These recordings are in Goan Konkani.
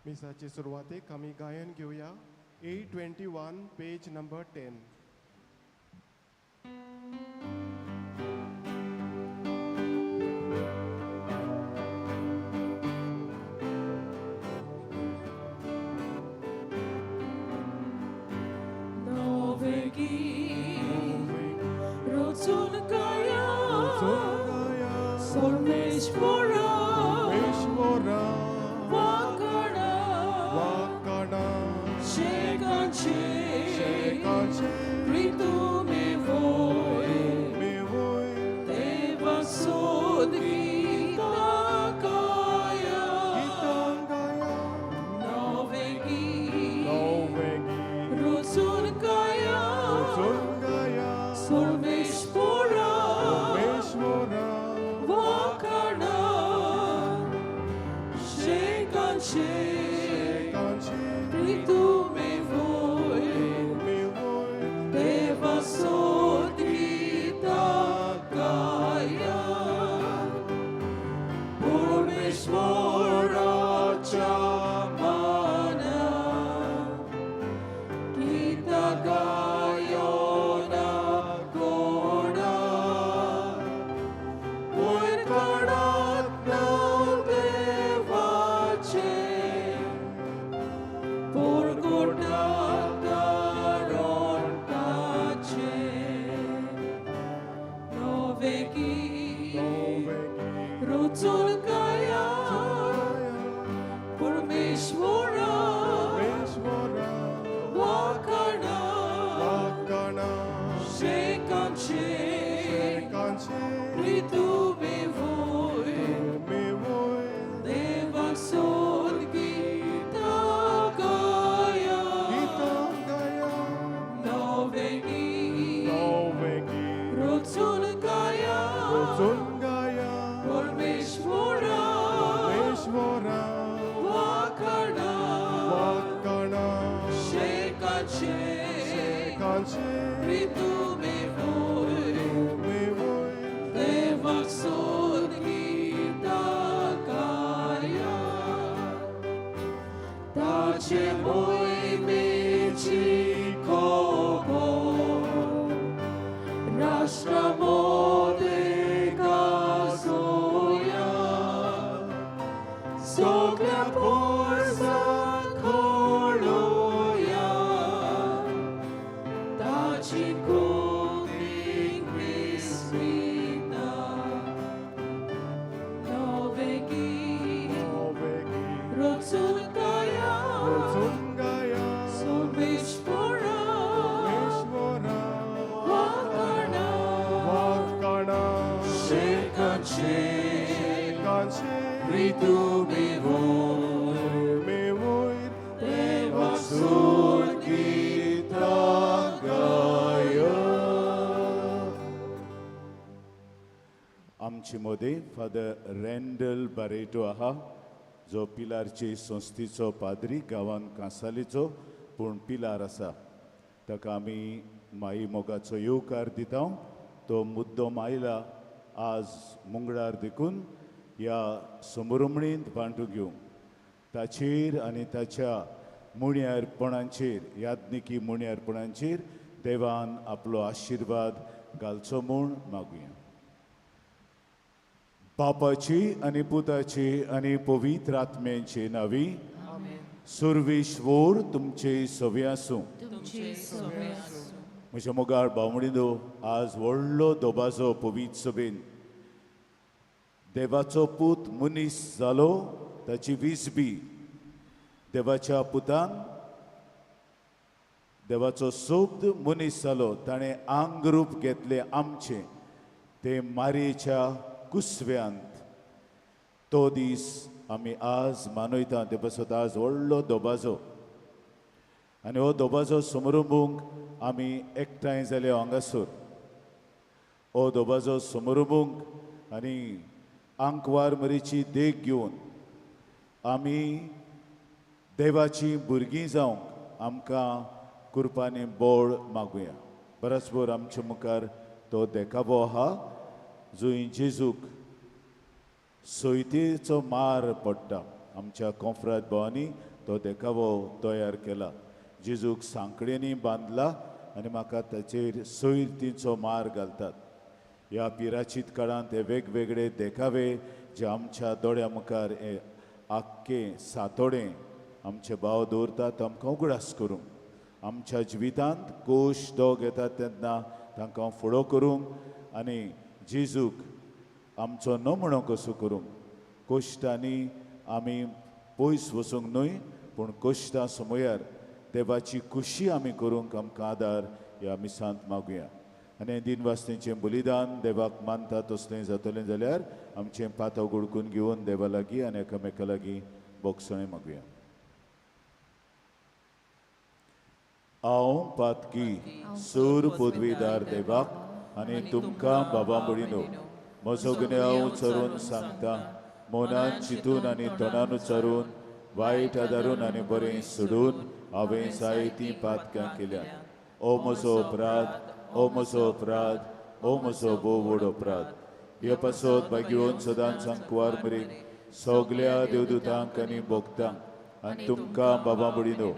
मिसाचे सुरवातेक आमी गायन घेवया 821 पेज नंबर 10. आमचे मदें फादर रँडल बारेटो आहा, जो पिलारचे संस्थेचो पाद्री, गांवान कांसालीचो पूण पिलार आसा. ताका आमी माई मोगाचो येवकार दिता. तो मुद्दम आयला आज मंगळार देखून ह्या समरुमणींत वांटू घेवंक. ताचेर आनी ताच्या मुण्यारपणाचेर, याज्ञिकी मुण्यारपणाचेर देवान आपलो आशिर्वाद घालचो म्हूण मागुया. बापाची आनी पुताची आनी पवित्र आत्म्यांचे नांवी सुर्वेश्वर तुमचे सवे आसूं. म्हज्या मोगाळ भावणीनो, आज व्हडलो दोबाजो पवित्र सभेन देवाचो पूत मनीस जालो ताची वीज बी. देवाच्या पुतान देवाचो शब्द मनीस जालो, ताणें आंगरूप घेतलें आमचें, तें मारयेच्या कुसव्यांत. तो दीस आमी आज मानयता. ते पासत आज व्हडलो दोबाजो आनी हो दोबाजो समरुंबूंक आमी एकठांय जाले हांगासर. हो दोबाजो समरुंबूंक आनी आंकवार मरीची देख घेवन आमी देवाची भुरगीं जावंक आमकां कुरपांनी बळ मागुया. बरोबर आमच्या मुखार तो देखावो आहा जंय जेजूक सोयतेचो मार पडटा. आमच्या कोंफ्राद भावांनी तो देखावो तयार केला. जेजूक सांकड्यांनी बांदला आनी म्हाका ताचेर सैरतींचो मार घालतात. ह्या पिराचीत काळांत हे वेगवेगळे देखावे जे आमच्या दोळ्या मुखार हे आख्खे सातोडें आमचे भाव दवरतात आमकां उगडास करूंक, आमच्या जिवितांत कोश दोग येतात तेन्ना तांकां फुडो करूंक आनी जेजूक आमचो नमुणो कसो करूंक. कोश्टांनी आमी पयस वचूंक न्हय, पूण कोश्टां समयार देवाची खुशी आमी करूंक आमकां आदार ह्या मिसांत मागुया. आनी दिनवासतेचें बलिदान देवाक मानता तसलें जातलें जाल्यार आमचें पातो गुडकून घेवन देवा लागीं आनी एकामेका लागीं बोगसणें मागुया. हांव पातकी सूर पदवीदार देवाक आनी तुमकां बाबा भयणीनो म्हजो गुन्यांव उच्चारून सांगता, मनान चिंतून आनी तोंडान उच्चारून, वायट आदारून आनी बरें सोडून हांवें जायतीं पातकां केल्यात. ओ म्हजो अपराध, ओ म्हजो अपराध, ओ म्हजो भोव व्हड अपराध. हे पासत भाग्यवंत सदांच कुवार मरेन सगल्या देवदूतांक आनी भोगतांक आनी तुमकां बाबा भयणीनो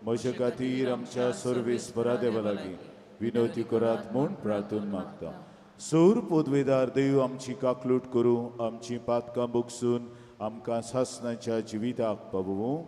म्हजे खातीर आमच्या सर्वेस्परा देवा लागीं विनवती करात म्हूण प्रार्थना मागता. सूर पदवेदार देव आमची काकलूट करूं, आमची पातकां बोगसून आमकां सासणाच्या जिविताक पावोवं.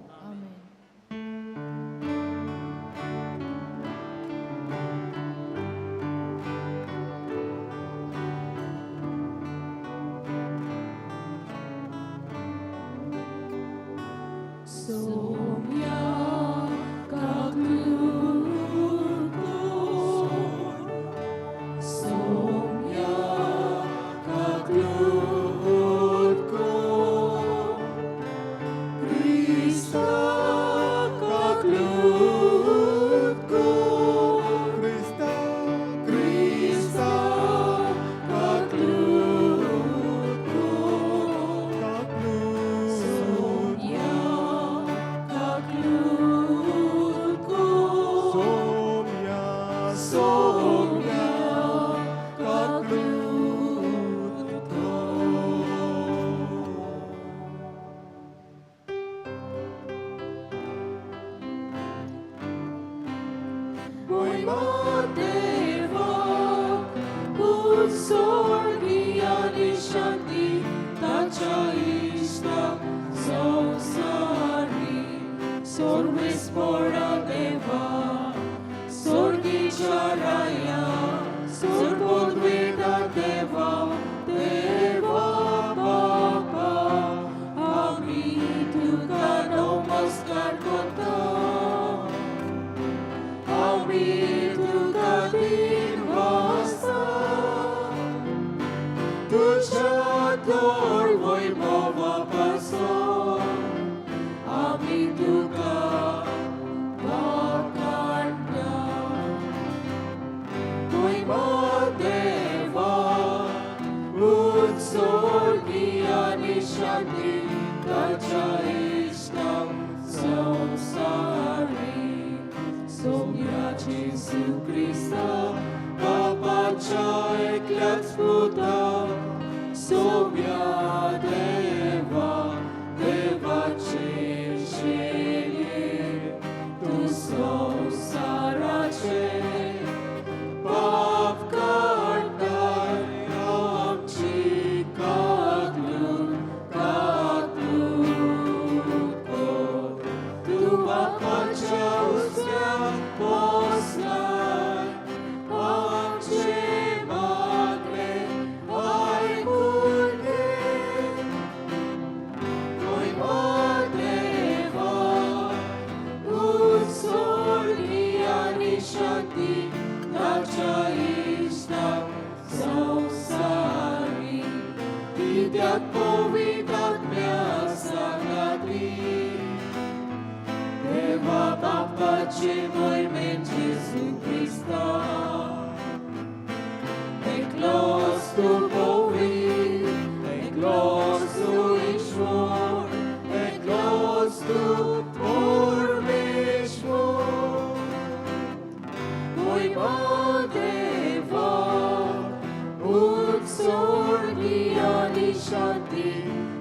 Shanti,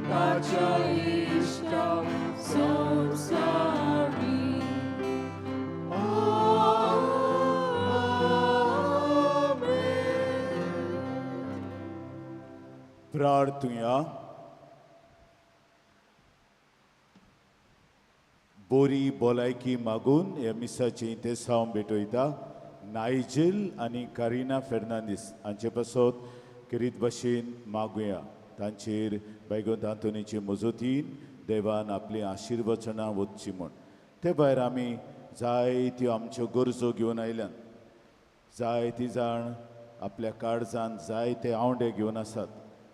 Tacha Ishtam Samsari. प्रार्थुया. बोरी भलायकी मागून ह्या मिसाची इंतेसांव भेटयता नायजील आनी कारिना फेर्नांदीस हांचे पासत खेरीत भाशेन मागुया. तांचेर बायगोंत आंतोनीचे मजतीन देवान आपलीं आशिर्वचनां वचची म्हूण. ते भायर आमी जायत्यो आमच्यो गरजो घेवन आयल्यात. जायती जाण आपल्या काळजान जायते आंवडे घेवन आसात,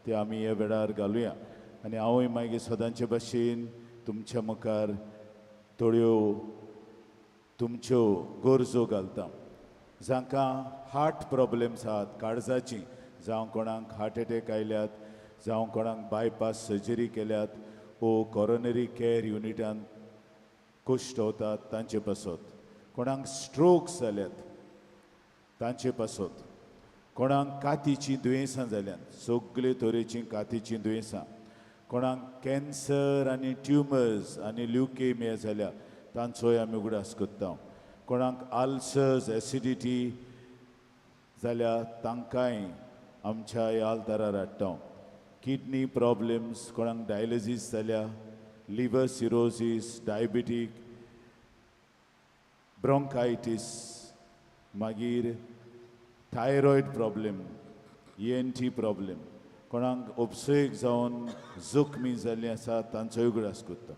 ते आमी ह्या वेळार घालुया. आनी हांवूय मागीर सदांचे भाशेन तुमच्या मुखार थोड्यो तुमच्यो गरजो घालता. जांकां हार्ट प्रॉब्लम्स आहात, काळजाची, जावं कोणाक हार्ट एटॅक आयल्यात, जावं कोणाक बायपास सर्जरी केल्यात वो कॉरोनरी कॅर युनिटान कश्ट वतात तांचे पासत, कोणाक स्ट्रोक जाल्यात तांचे पासत, कोणाक कातीचीं दुयेंसां जाल्यात, सगळे तरेचीं कातीचीं दुयेंसां, कोणाक कॅन्सर आनी ट्युमर्स आनी ल्युकेमिया जाल्या तांचोय आमी उगडास करता. कोणाक आल्सर्स, एसिडिटी जाल्या तांकांय आमच्या ह्या आल्तारार हाडटा. किडनी प्रॉब्लम्स, कोणाक डायलिसीस जाल्या, लिवर सिरोसीस, डायबिटीक, ब्रोंकायटीस, मागीर thyroid problem, ENT problem, कोणाक उपसयक जावन जखमी जाल्लीं आसा तांचोय उगडास करता.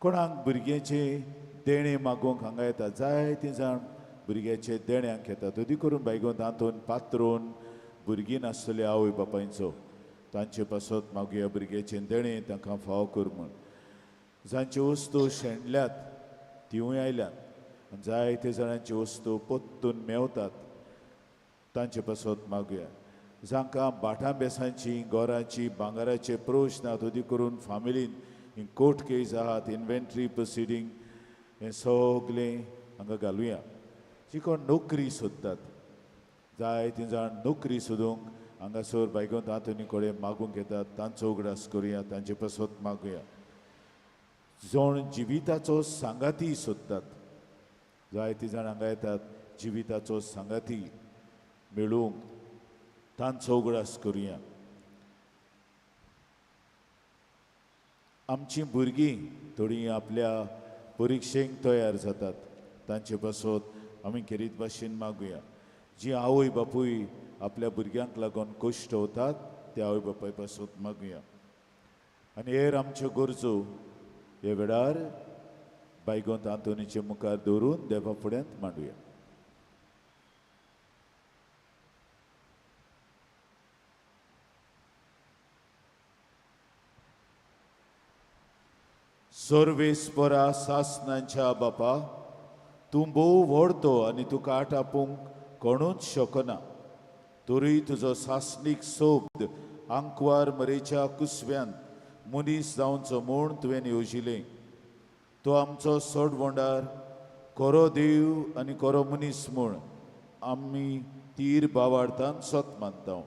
कोणाक भुरग्याचें देणें मागूंक हांगा येता, जायतीं जाण भुरग्याचे देण्यांक येतात. अदी करून बायगोन तातूंत पात्रोन भुरगीं नासतले आवय बापायचो, तांचे पासत मागुया भुरग्याचें देणें तांकां फावो कर म्हूण. जांच्यो वस्तू शेणल्यात तिवूय आयल्यात. जायते जाणांच्यो वस्तू पोत्तून मेवतात तांचे पासत मागुया. जांकां भाटां बेसांची, गोरांची, भांगराचे प्रश्न आहात, अदी करून फामिलीन कोर्ट केस आहात, इन्व्हेंट्री प्रोसिडींग, हें सगलें हांगा घालुया. जी कोण नोकरी सोदतात, जायतीं जाण नोकरी सोदूंक हांगासर बायगोंत आंतोनी कडेन मागूंक येतात, तांचो उगडास करुया, तांचे पासत मागुया. जाण जिविताचो सांगाती सोदतात, जायतीं जाण हांगा येतात जिविताचो सांगाती मेळूंक, तांचो उगडास करुया. आमचीं भुरगीं थोडीं आपल्या परिक्षेक तयार जातात, तांचे पासत आमी खेरीत भाशेन मागुया. जी आवय बापूय आपल्या भुरग्यांक लागून कश्ट वतात त्या आवय बापाय पासत मागुया. आनी हेर आमच्यो गरजो ह्या वेळार बायगोंत आंतोनीचे मुखार दवरून देवा फुड्यांत मांडुया. सर्वेस्परा सासनांच्या बापा, तूं भोव व्हडतो आनी तुका आटापूंक कोणूच शकना, तरूय तुजो सासणीक सोब्द आंकवार मरेच्या कुसव्यांत मनीस जावचो म्हूण तुवें येवजिलें. तो आमचो सोडवंडार, खरो देव आनी खरो मनीस म्हूण आमी तीर बावार्थान सत मानता.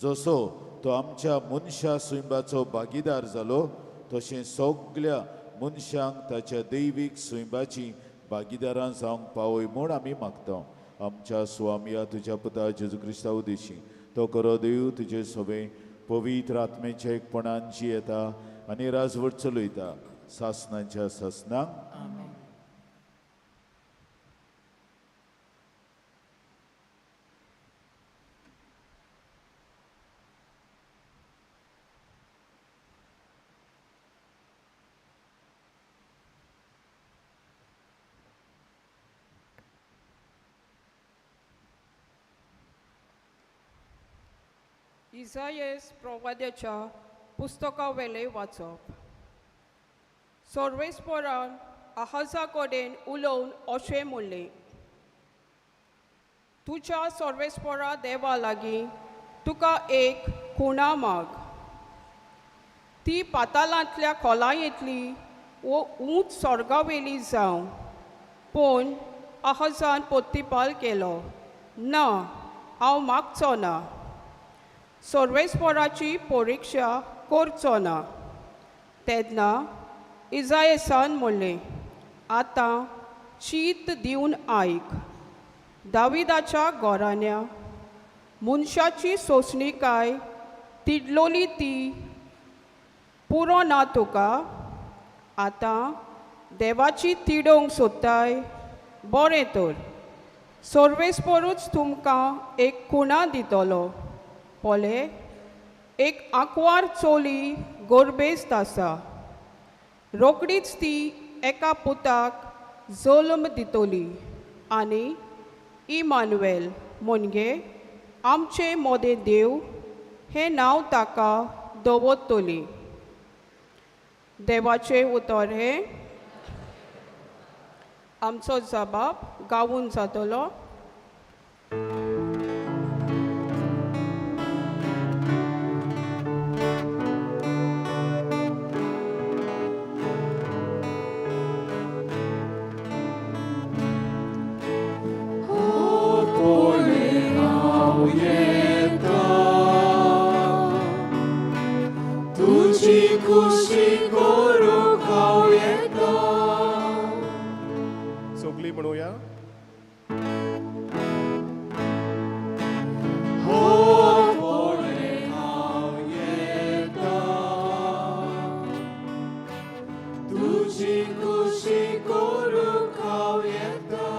जसो तो आमच्या मनशा सैंबाचो भागीदार जालो, तशें सगल्या मनशांक ताच्या दैवीक सैंबाची भागीदारां जावंक पावय म्हूण आमी मागता. आमच्या स्वामया तुज्या पुता जेजू क्रिस्ता उदेशी तो खरो देव तुजे सवे पवित्र आत्मेच्या एकपणान जियेता आनी राजवट चलयता सासनांच्या सासनांक. इसायस प्रवाद्याच्या पुस्तकावेलें वाचप. सर्वेस्परान आहाजा कडेन उलोवन अशें म्हणलें, तुज्या सर्वेस्परा देवा लागीं तुका एक खुणा माग, ती पातालांतल्या खोलायेंतली वो ऊंच स्वर्गावेली जावं. पूण आहाजान पोत्तीपाल केलो, ना, हांव मागचो ना, सर्वेस्पराची परिक्षा करचो ना. तेन्ना इजायसान म्हणलें, आतां चीत दिवन आयक, दाविदाच्या गोराण्या मनशाची सोंसणीकाय तिडलोली ती पुरो ना तुका. आतां देवाची तिडोवंक सोदताय. बरें तर सर्वेस्परूच तुमकां एक खुणा दितलो. पळय, एक आंकवार चली गोरबेस्त आसा. रोखडीच ती एका पुताक जल्म दितली आनी इमानुएल म्हणजे आमचे मोदें देव हें नांव ताका दवरतली. देवाचें उतर हें. आमचो जबाब गावून जातलो. तुजी खुशी करूंक हांव येता. सगळीं म्हणुया. हो पळय हांव येता, तुजी खुशी करूंक हांव येता.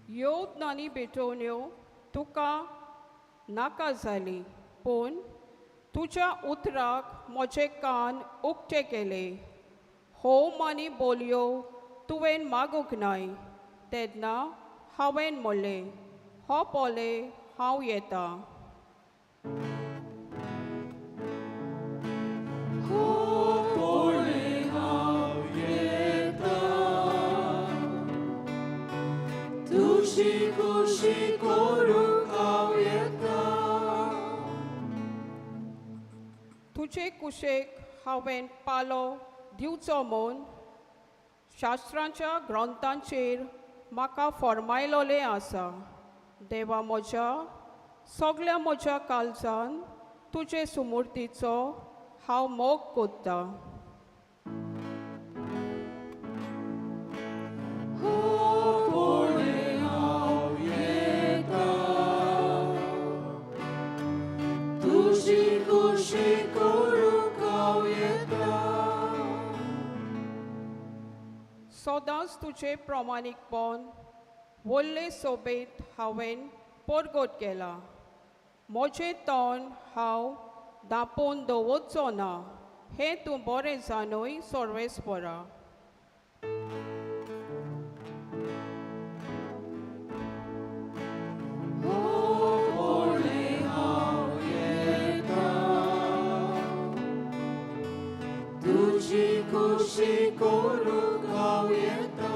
येवत आनी भेटवण्यो तुका नाका जाली, पूण तुज्या उतराक म्हजे कान उक्ते केले. होम आनी बोलयो तुवें मागूंक नाय. तेन्ना हांवें म्हणलें, हो पळय हांव येता. हो पळय हांव येता, तुजी खुशी करूंक हांव येता. तुजे कुशेक हांवें पालो दिवचो म्हूण शास्त्रांच्या ग्रंथांचेर म्हाका फॉर्मायलोलें आसा. देवा म्हज्या, सगल्या म्हज्या काळजान तुजे सुमुर्तीचो हांव मोग कोत्तां. हो पळय हांव येता, तुजी खुशी करूंक हांव येता. सदांच तुजें प्रमाणीकपण व्हडले सोबेत हांवें परगट केलां. म्हजें तोंड हांव दांपोवन दवरचो ना हें तूं बरें जाणूय सर्वेस्परा. हो पळय हांव येता, तुजी खुशी करूंक हांव येता.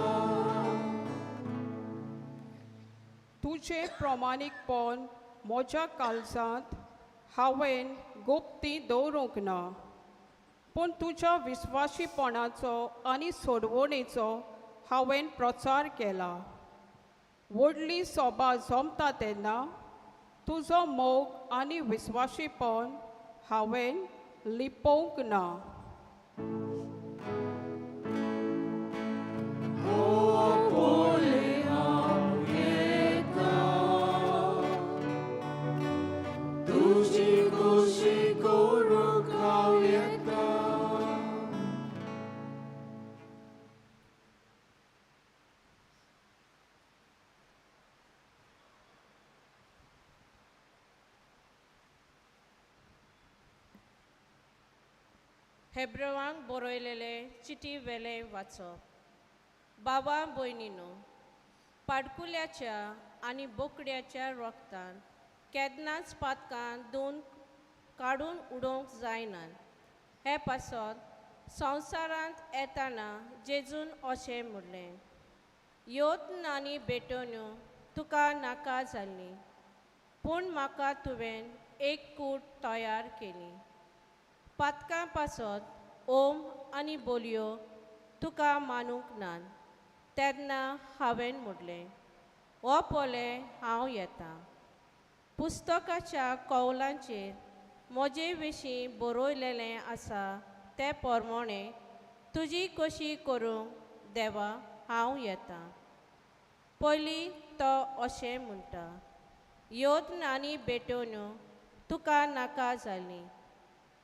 तुजें प्रमाणीकपण म्हज्या काळजांत हांवें गुप्ती दवरूंक ना, पूण तुज्या विस्वाशीपणाचो आनी सोडवणेचो हांवें प्रचार केला. व्हडली सोबा जमता तेन्ना तुजो मोग आनी विस्वाशीपण हांवें लिपोवंक ना. हो पळय हांव येता, तुजी खुशी करूंक हांव येता. हेब्रवांक बरयलेले चिटी वेले वाचप. बाबा भयणीनो, पाडकुल्याच्या आनी बोकड्याच्या रोगतान केन्नाच पातकां दोन काडून उडोवंक जायना. हे पासत संवसारांत येताना जेजून अशें म्हणलें, यत्न आनी भेटवण्यो तुका नाका जाल्ली, पूण म्हाका तुवें एक कूट तयार केली. पातकां पासत ओम आनी बोलयो तुका मानूंक नात. तेन्ना हांवें म्हणलें, हो पळय हांव येता. पुस्तकाच्या कौलांचेर म्हजे विशीं बरयलेलें आसा ते प्रमाणे तुजी कशी करूंक देवा हांव येता. पयलीं तो अशें म्हणटा, यत्न आनी भेटवण्यो तुका नाका जाली.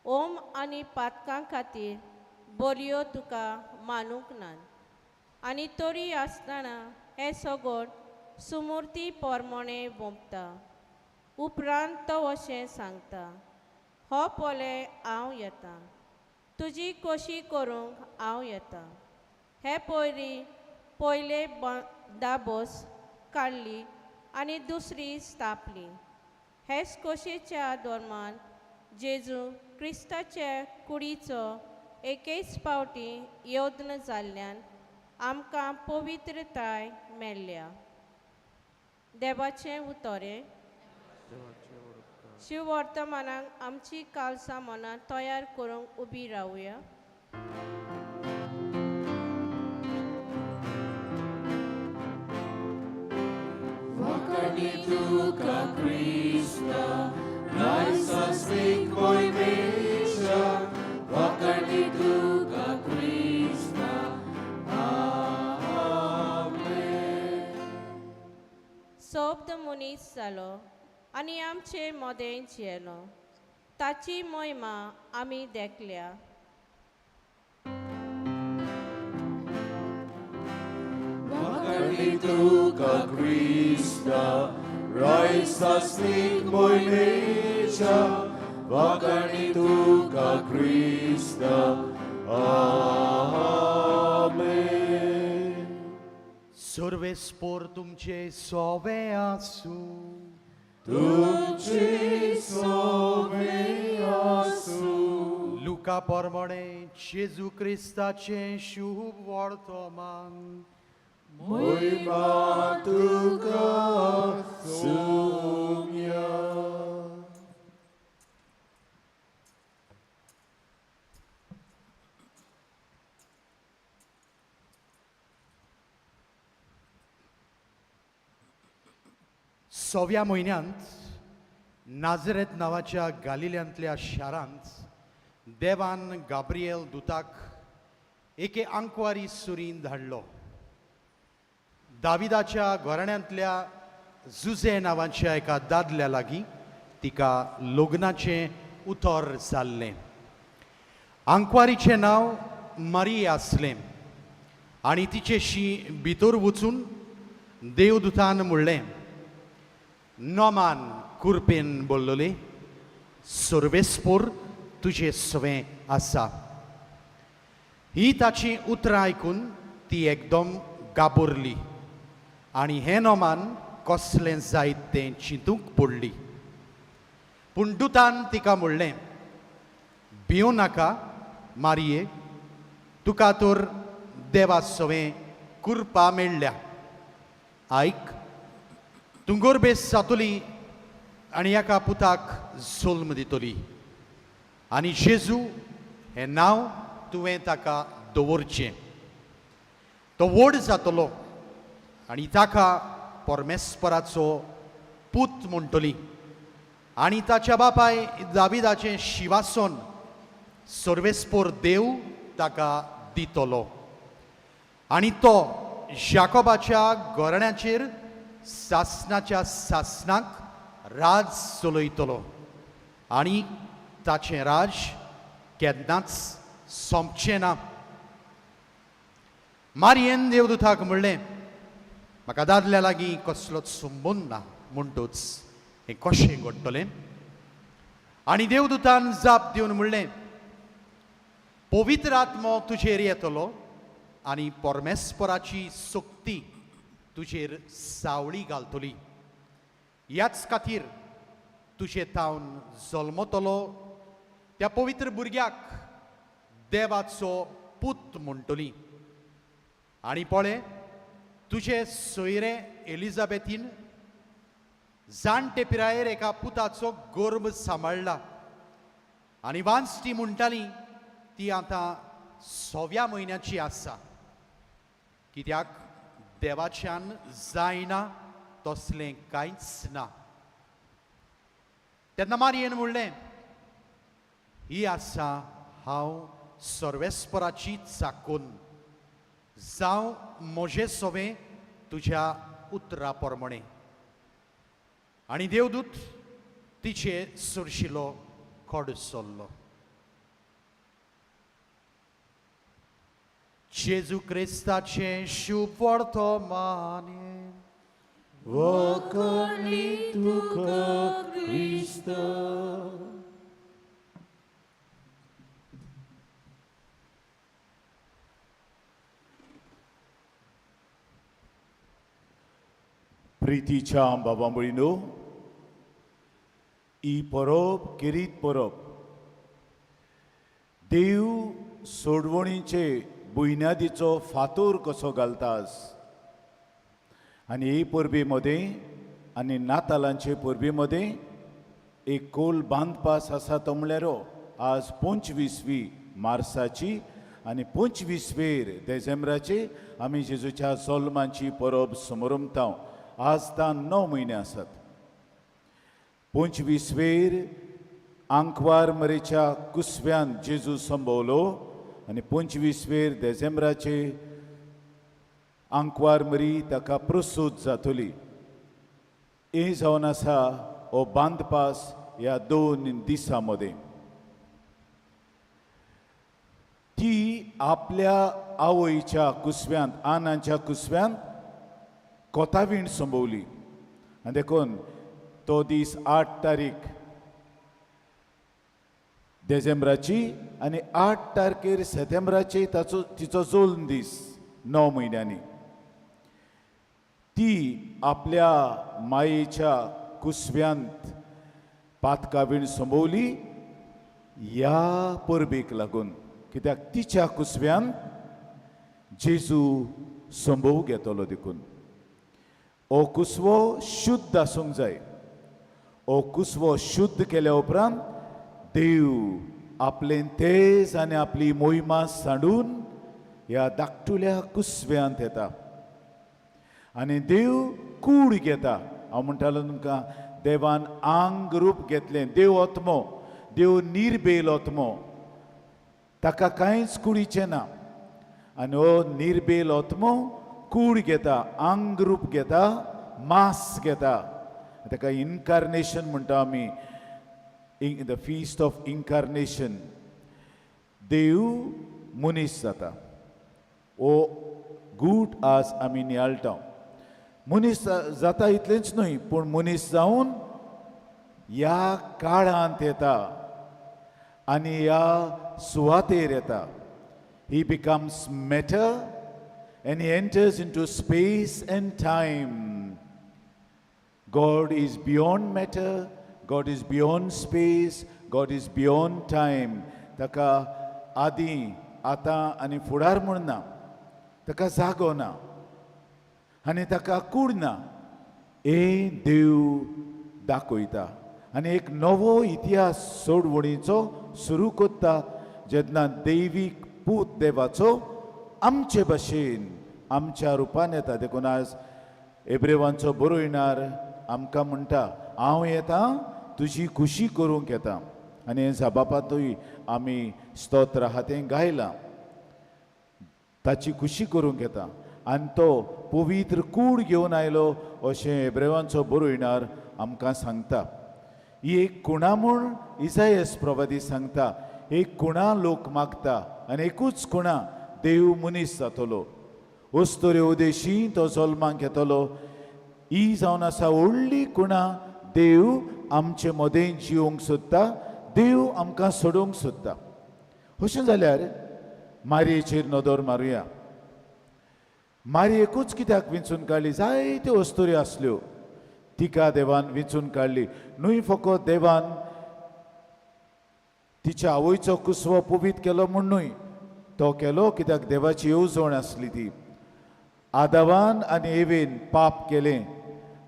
ओम आनी पातकां खातीर बरयो तुका मानूंक नात. आनी तरी आसतना हें सगळें सुमुर्ती पोरमोणें वोंपता. उपरांत तो अशें सांगता, हो पळय हांव येता, तुजी कोशी करूंक हांव येता. हे पयली पयले दाबोस काडली आनी दुसरी स्थापली. हेच कोशेच्या धर्मान जेजू क्रिस्ताचे कुडीचो एकेच फावटी यत्न जाल्ल्यान आमकां पवित्रताय मेळ्ळ्या. देवाचें उतरें. शिववर्तमानाक आमची कालसां मनां तयार करूंक उबी रावया. तुका क्रिस्ता रायसास्नीक मोयमेशा, वाकणी तुका क्रिस्ता. आमेन. सोब्द मनीस जालो आनी आमचे मदें जियेलो. ताची मोहिमा आमी देखल्या. वाकणी तुका क्रिस्ता रायसास्नीक मोयमेशा, वाकणी तुका क्रिस्ता. आमेन. सर्वेस्पोर तुमचे सोवे आसूं. तुमचे सोवे आसूं. लुका परमणे जेजू क्रिस्ताचें शुभ वर्तमान. मोहिमा तुका सुम्या. सव्या म्हयन्यांत नाजरेत नांवाच्या गालिल्यांतल्या शारांत देवान गाब्रिएल दुताक एके आंकवारी सुरीन धाडलो. दाविदाच्या घराण्यांतल्या जुजे नांवाच्या एका दादल्या लागीं तिका लग्नाचें उतर जाल्लें. आंकवारीचें नांव मारिया आसलें आनी तिचेशी भितर वचून देवदूतान म्हणलें, नोमान कुरपेन बोल्लोले, सर्वेस्पोर तुजे सवें आसा. ही ताची उतरां आयकून ती एकदम गाबरली आनी हें नोमान कसलें जायत तें चिंतूंक पडली. पूण दुतान तिका म्हणलें, भिवं नाका मारये, तुका तर देवा सवें कुरपा मेळ्ळ्या. आयक, तूं गोरबेस जातली आनी एका पुताक जल्म दितली आनी जेजू हें नांव तुवें ताका दवरचें. तो व्हड जातलो आनी ताका परमेस्पराचो पूत म्हणटली आनी ताच्या बापाय दाविदाचें शिवासन सर्वेस्पोर देव ताका दितलो आनी तो जाकोबाच्या घराण्याचेर सासनाच्या सासनाक राज चलयतलो आनी ताचें राज केन्नाच सोंपचें ना. मारयेन देवदूताक म्हणलें, म्हाका दादल्या लागीं कसलोच संबंद ना, म्हणटूच हें कशें घडटलें? आनी देवदूतान जाप दिवन म्हणलें, पवित्र आत्मो तुजेर येतलो आनी परमेस्पराची शक्ती तुजेर सावळी घालतली. ह्याच खातीर तुजे थावन जल्मतलो त्या पवित्र भुरग्याक देवाचो पूत म्हणटली. आनी पळय, तुजे सोयरे एलिजाबेथीन जाणटे पिरायेर एका पुताचो गर्भ सांबाळ्ळा आनी वांजटी म्हणटाली ती आतां सव्या म्हयन्याची आसा, कित्याक देवाच्यान जायना तसलें कांयच ना. तेन्ना मारयेन म्हणलें, ही आसा हांव सर्वेस्पराची चाकून, जावं म्हजें सोवें तुज्या उतरा प्रमाणें. आनी देवदूत तिचे सुरशिलो कडसल्लो. जेजू क्रिस्ताचें शुभ वर्तमान. वखणी तुका क्रिस्ता. प्रितीच्या बाबा भयणीनो, ही परब खेरीत परब देव सोडवणीचे बुन्यादीचो फातोर कसो घालतास आनी ही परबे मदें आनी नातालांचे परबे मदें एक कोल बांदपास आसा तो म्हणल्यार आज 25वी मार्साची आनी 25वेर देसेंब्राचे आमी जेजूच्या जल्माची परब समरमता. आज तां 9 म्हयने आसात. 25वेर आंकवार मरेच्या कुसव्यान जेजू संभवलो आनी 25वेर देसेंब्राचे आंकवार मरी ताका प्रसूत जातली. हें जावन आसा हो बांदपास ह्या 2 दिसां मदें. ती आपल्या आवयच्या कुसव्यांत, आनांच्या कुसव्यांत कोतावीण संभवली आनी देखून तो दीस 8 तारीख देसेंब्राची आनी 8 तारखेर सेतेंब्राची ताचो तिचो जल्म दीस 9 म्हयन्यांनी. ती आपल्या मायेच्या कुसव्यांत पातकावीण संभवली ह्या परबेक लागून, कित्याक तिच्या कुसव्यांत जेजू संभोव घेतलो. देखून हो कुसवो शुद्ध आसूंक जाय. हो कुसवो शुद्ध केल्या उपरांत देव आपलें तेज आनी आपली मोहिमा सांडून ह्या धाकटुल्या कुसव्यांत येता आनी देव कूड घेता. हांव म्हणटालो तुमकां, देवान आंग रूप घेतलें. देव आत्मो, देव निर्बेल आत्मो, ताका कांयच कुडीचें ना आनी हो निर्बेल आत्मो कूड घेता, आंग रूप घेता, मास घेता. ताका इनकार्नेशन म्हणटा आमी, the feast of incarnation. देव मनीस जाता. हो गूट आज आमी नियाळटा. मनीस जाता इतलेंच न्हय, पूण मनीस जावन ह्या काळांत येता आनी ह्या सुवातेर येता. He becomes matter and he enters into space and time. God is beyond matter, God is beyond space, God is beyond time. ताका आदी, आतां आनी फुडार म्हूण ना, ताका जागो ना आनी ताका कूड ना. हें देव दाखयता आनी एक नवो इतिहास सोडवणीचो सुरू करता जेन्ना दैवीक पूत देवाचो आमचे भशेन आमच्या रुपान येता. देखून आज एब्रेवांचो बरोयणार आमकां म्हणटा, हांव येता तुजी खुशी करूंक येता. आनी हें जाबापांतूय आमी स्तोत्र आहा तें गायलां, ताची खुशी करूंक येता. आनी तो पवित्र कूड घेवन आयलो अशें एब्रेवांचो बरोयणार आमकां सांगता. ही एक खुणा म्हूण इसायस प्रवादी सांगता, एक खुणा लोक मागता आनी एकूच खुणा, देव मनीस जातलो, अस्तुरे उदेशी तो जल्माक येतलो. ही जावन आसा व्हडली खुणा. देव आमचे मदें जिवंक सोदता, देव आमकां सोडोवंक सोदता. अशें जाल्यार मारयेचेर नदर मारुया. मारयेकूच कित्याक विंचून काडली? जायत्यो अस्तुऱ्यो आसल्यो, तिका देवान विंचून काडली. न्हय फकत देवान तिच्या आवयचो कुसवो पवीत केलो म्हूण न्हय, तो केलो कित्याक देवाची येवजण आसली ती. आदावान आनी एवेन पाप केलें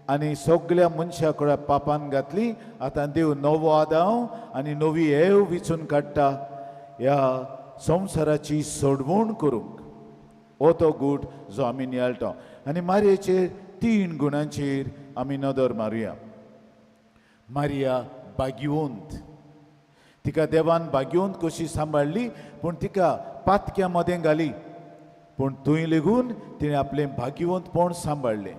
आनी सगल्या मनशा कडेन पापान घातली. आतां देव नवो आदाव आनी नवी एव विंचून काडटा ह्या संवसाराची सोडवण करूंक. हो तो गूट जो आमी नियाळटा. आनी मारयेचेर 3 गुणांचेर आमी नदर मारुया. मारिया भाग्यवंत, तिका देवान भाग्यवंत कशी सांबाळ्ळी, पूण तिका पातक्या मदें घाली, पूण थंय लेगून तिणें आपलें भाग्यवंतपण सांबाळ्ळें.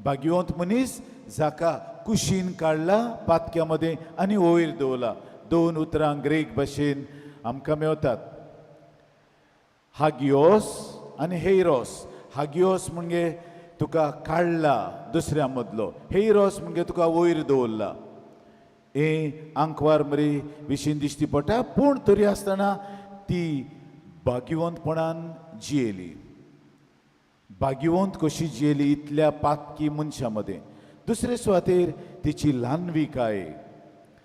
भाग्यवंत मनीस जाका कुशीन काडला पातक्या मदें आनी वयर दवरला. दोन उतरां ग्रीक भाशेन आमकां मेवतात, हागियोस आनी हेरोस. हागियोस म्हणजे तुका काडला दुसऱ्या मदलो, हेरोस म्हणजे तुका वयर दवरला. हें आंकवार मरे विशीं दिश्टी पडटा, पूण तरी आसतना ती भाग्यवंतपणान जियेली. भाग्यवंत कशी जियेली इतल्या पातकी मनशां मदें. दुसरे सुवातेर तिची ल्हानविकाय,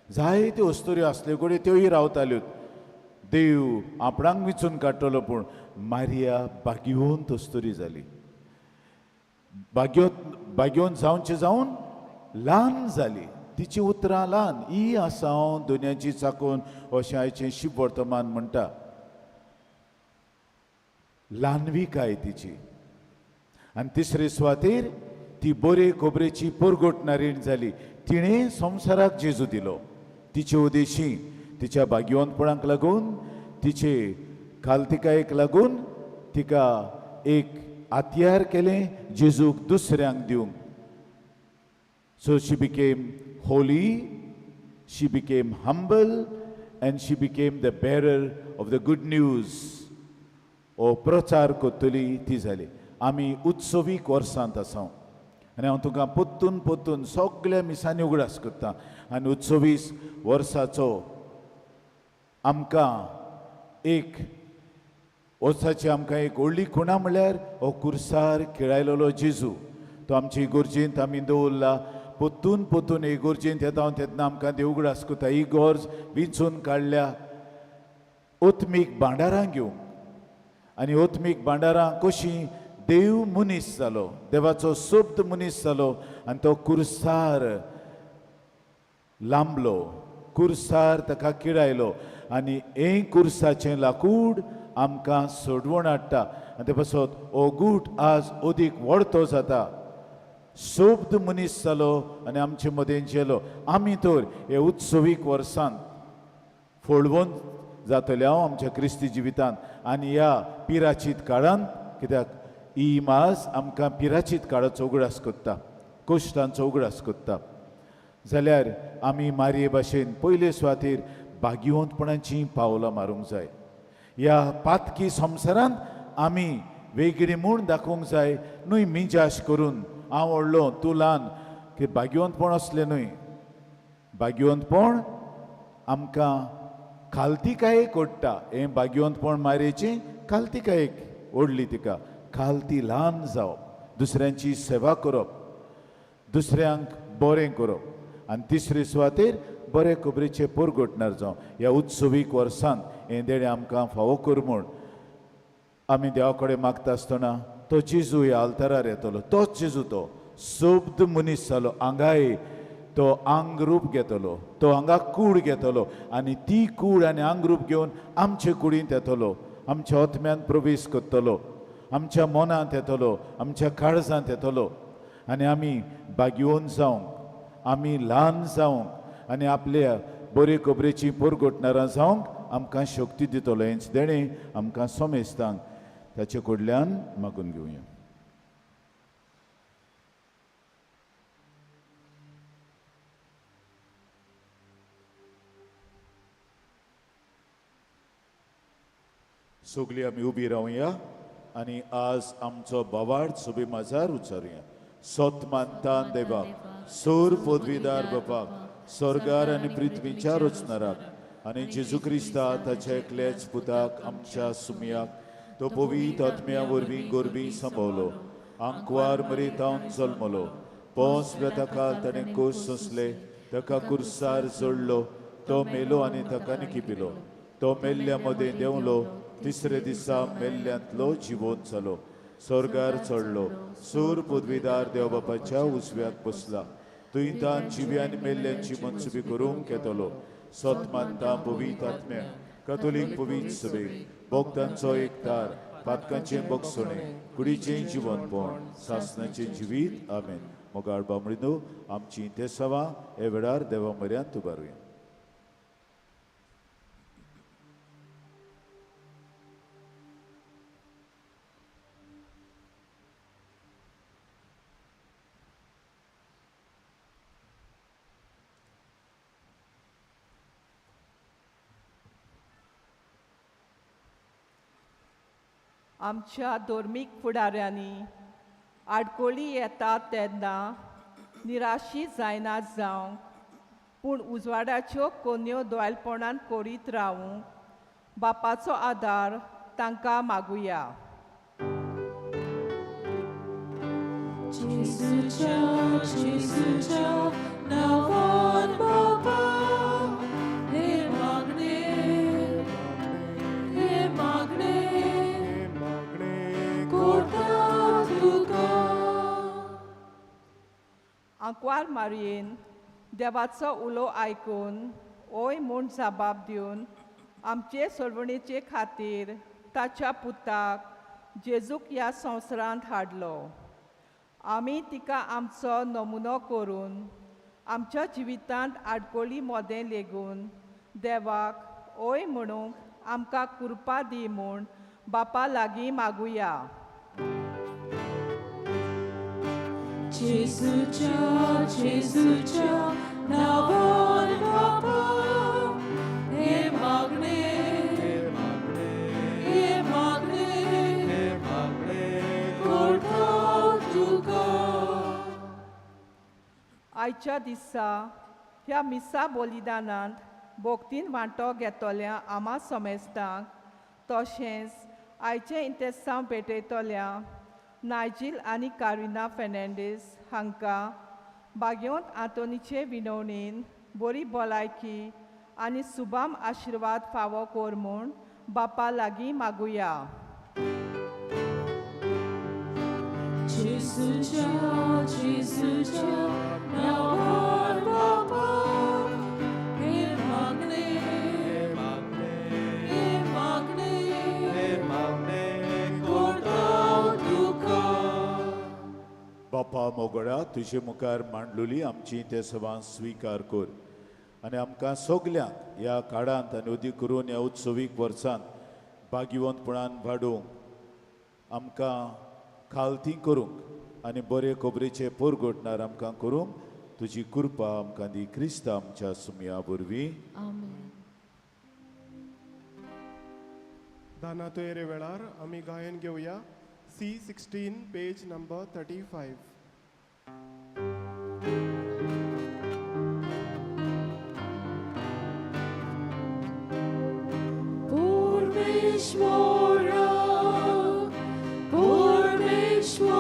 जायत्यो अस्तुऱ्यो आसल्यो कडेन त्योय रावताल्यो, देव आपणाक विचून काडटलो, पूण मारिया भाग्यवंत अस्तुरी जाली. भाग्यवंत जावचे जावन ल्हान जाली, तिची उतरां ल्हान. ही आसा हांव दुनियाची चाकून अशें आयचें शिव वर्तमान म्हणटा. ल्हानविकाय तिची. आनी तिसरे सुवातेर ती बरे खबरेची परगट नारीण जाली. तिणें संवसाराक जेजू दिलो. तिचे उदेशी तिच्या भाग्यवंतपणाक लागून, तिचे खालतिकायेक लागून तिका एक आत्यार केलें जेजूक दुसऱ्यांक दिवंक. So she became holy, she became humble and she became the bearer of the good news. हो प्रचार करतली ती जाली. आमी उत्सवीक वर्सांत आसा आनी हांव तुमकां पोत्तून पोत्तून सगल्या मिसांनी उगडास करता. आनी उत्सवीस वर्साचो आमकां एक वर्साची आमकां एक व्हडली खुणा म्हणल्यार हो कुर्सार खेळायलेलो जेजू. तो आमची इगोर्जेंत आमी दवरला. पोत्तून पोत्तून इगोर्जेंत येता तेन्ना आमकां देव उगडास करता. ही गरज विंचून काडल्या ओत्मीक भांडारां घेवंक. आनी ओत्मीक भांडारां कशीं देव मनीस जालो, देवाचो सोब्द मनीस जालो आनी तो कुर्सार लांबलो, कुर्सार ताका किडायलो आनी हें कुर्साचें लाकूड आमकां सोडवण हाडटा. आनी ते पासत हो गूट आज अदीक व्हडतो जाता. सोब्द मनीस जालो आनी आमचे मदें जेलो. आमी तर हे उत्सवीक वर्सांत फळवंत जातले हांव आमच्या क्रिस्ती जिवितांत आनी ह्या पिराचीत काळांत, कित्याक ही मास आमकां पिराचीत काळाचो उगडास करता, कश्टांचो उगडास करता. जाल्यार आमी मारये भाशेन पयले सुवातेर भाग्यवंतपणाचीं पावलां मारूंक जाय. ह्या पातकी संवसारांत आमी वेगळी म्हूण दाखोवंक जाय, न्हय मिजाश करून हांव व्हडलो तूं ल्हान, की भाग्यवंतपण असलें न्हय. भाग्यवंतपण आमकां खालतिकायेक ओडटा. हें भाग्यवंतपण मारयेचें खालतिकायेक ओडली तिका. खालती ल्हान जावप, दुसऱ्यांची सेवा करप, दुसऱ्यांक बरें करप आनी तिसरे सुवातेर बरे खबरेचे परगटणार जावं. ह्या उत्सवीक वर्सांत हें देणें आमकां फावो कर म्हूण आमी देवा कडेन मागता आसतना तो जेजू ह्या आल्तारार येतलो. तोच जेजू तो सोब्द मनीस जालो, हांगाय तो आंगरूप घेतलो, तो हांगा कूड घेतलो आनी ती कूड आनी आंगरूप घेवन आमचे कुडींत येतलो, आमच्या आत्म्यान प्रवेश करतलो, आमच्या मनांत येतलो, आमच्या काळजांत येतलो आनी आमी भाग्यवंत जावंक, आमी ल्हान जावंक आनी आपल्या बरे खबरेची परगटणारां जावंक आमकां शक्ती दितलो. हेंच देणें आमकां समेस्तांक ताचे कडल्यान मागून घेवया. सगळीं आमी उबी रावया आनी आज आमचो बोवाळ सुबे माजार उच्चारुया. सोत मानता देवाक, सोर पदवीदार बापाक, स्वर्गार आनी पृथ्वीच्या रचणाराक आनी जेजू क्रिस्ता ताच्या एकल्याच पुताक आमच्या सुमयाक, तो पवित्र आत्म्या वरवीं गोरवीं सांबावलो, आंकवार मरेतावन जल्मलो, पोंस वेताकाल ताणें कोश सोंसले, ताका कुर्सार जोडलो, तो मेलो आनी ताका निकिपिलो, तो मेल्ल्या मदें देंवलो, तिसरे दिसा मेल्ल्यांतलो जिवोन जालो, स्वर्गार चडलो, सूर पदवीदार देव बापाच्या उजव्याक बसला, तुयतान जिव्या आनी मेल्ल्यांची मनसुबी करूंक येतलो. सत मानता पवित्र आत्म्या, कथोलीक पवित्र सभेक, भक्तांचो एकतार, पातकांचें बक्षणें, कुडीचें जिवनपण, सासणाचें जिवीत. आमेन. मोगाळ बामणीनो, आमची तेसावां हे वेळार देवा म्हऱ्यांत उबारुया. आमच्या धर्मीक फुडाऱ्यांनी आडकोळी येता तेन्ना निराशी जायना जावंक पूण उजवाडाच्यो कोन्यो दोळपणान करीत रावूंक बापाचो आदार तांकां मागुया. जेजूच्या जेजूच्या नांवान बाबा हे मागणे हे मागणे हे मागणे करता तुका. आंकवार मारयेन देवाचो उलो आयकून ओय म्हूण जबाब दिवन आमचे सोडवणेचे खातीर ताच्या पुताक जेजूक ह्या संवसारांत हाडलो. आमी तिका आमचो नमुनो करून आमच्या जिवितांत आडकोळी मोदें लेगून देवाक ओय म्हणूंक आमकां कृपा दी म्हूण बापा लागीं मागुया. जेजूच्या जेजूच्या नांवान बाबा हे मागणे हे मागणे हे मागणे करता तुका. आयच्या दिसा ह्या मिसा बलिदानांत भोक्तीन वांटो घेतल्या आमा समेस्तांक तशेंच आयचें इंतेसांव भेटयतल्या नायजील आनी कारिना फेर्नांडीस हांकां भाग्यवंत आंतोनीचे विनवणीन बरी भलायकी आनी सुबाम आशिर्वाद फावो कर म्हूण बापा लागीं मागुया. जेजूच्या जेजूच्या नांवान बाबा हे मागणे हे मागणे हे मागणे हे मागणे करता तुका. बापा मोगळा तुजे मुखार मांडलेली आमची ते सभां स्विकार कर आनी आमकां सगल्यांक ह्या काळांत आनी उदी करून ह्या उत्सवीक वर्सांत भाग्यवंतपणान वाडोवंक आमकां खालती करूंक आनी बरे खबरेचे पोरगोटणार आमकां करूंक तुजी कृपा आमकां दी क्रिस्ता आमच्या सुमया वरवीं. आमेन. दाना तयारे वेळार आमी गायन घेवया C16 page number 35. परमेश्वरा परमेश्वरा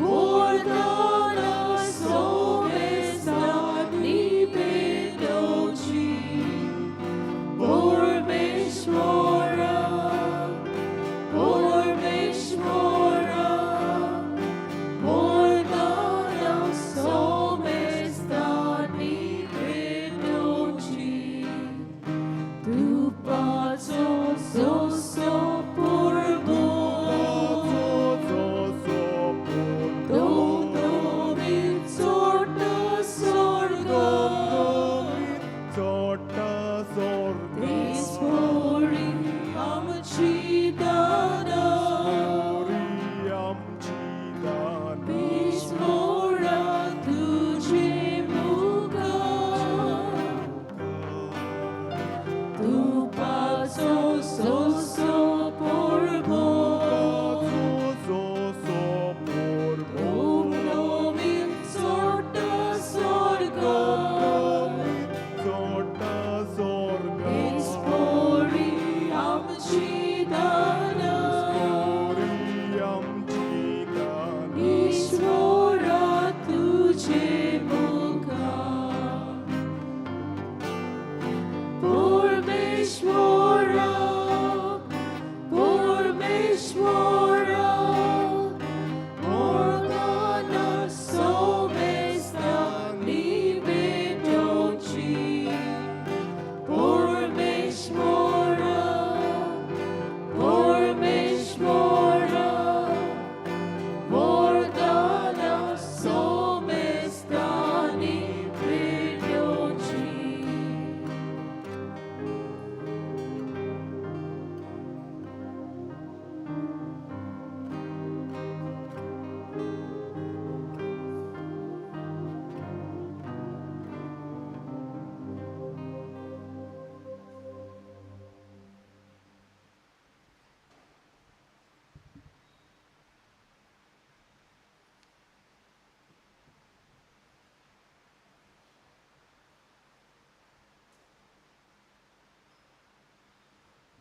वरदाना सोमेस्तानी पेटोवची. परमेश्वरा परमेश्वरा वरदाना सोमेस्तानी पेटोवची. तुपाचो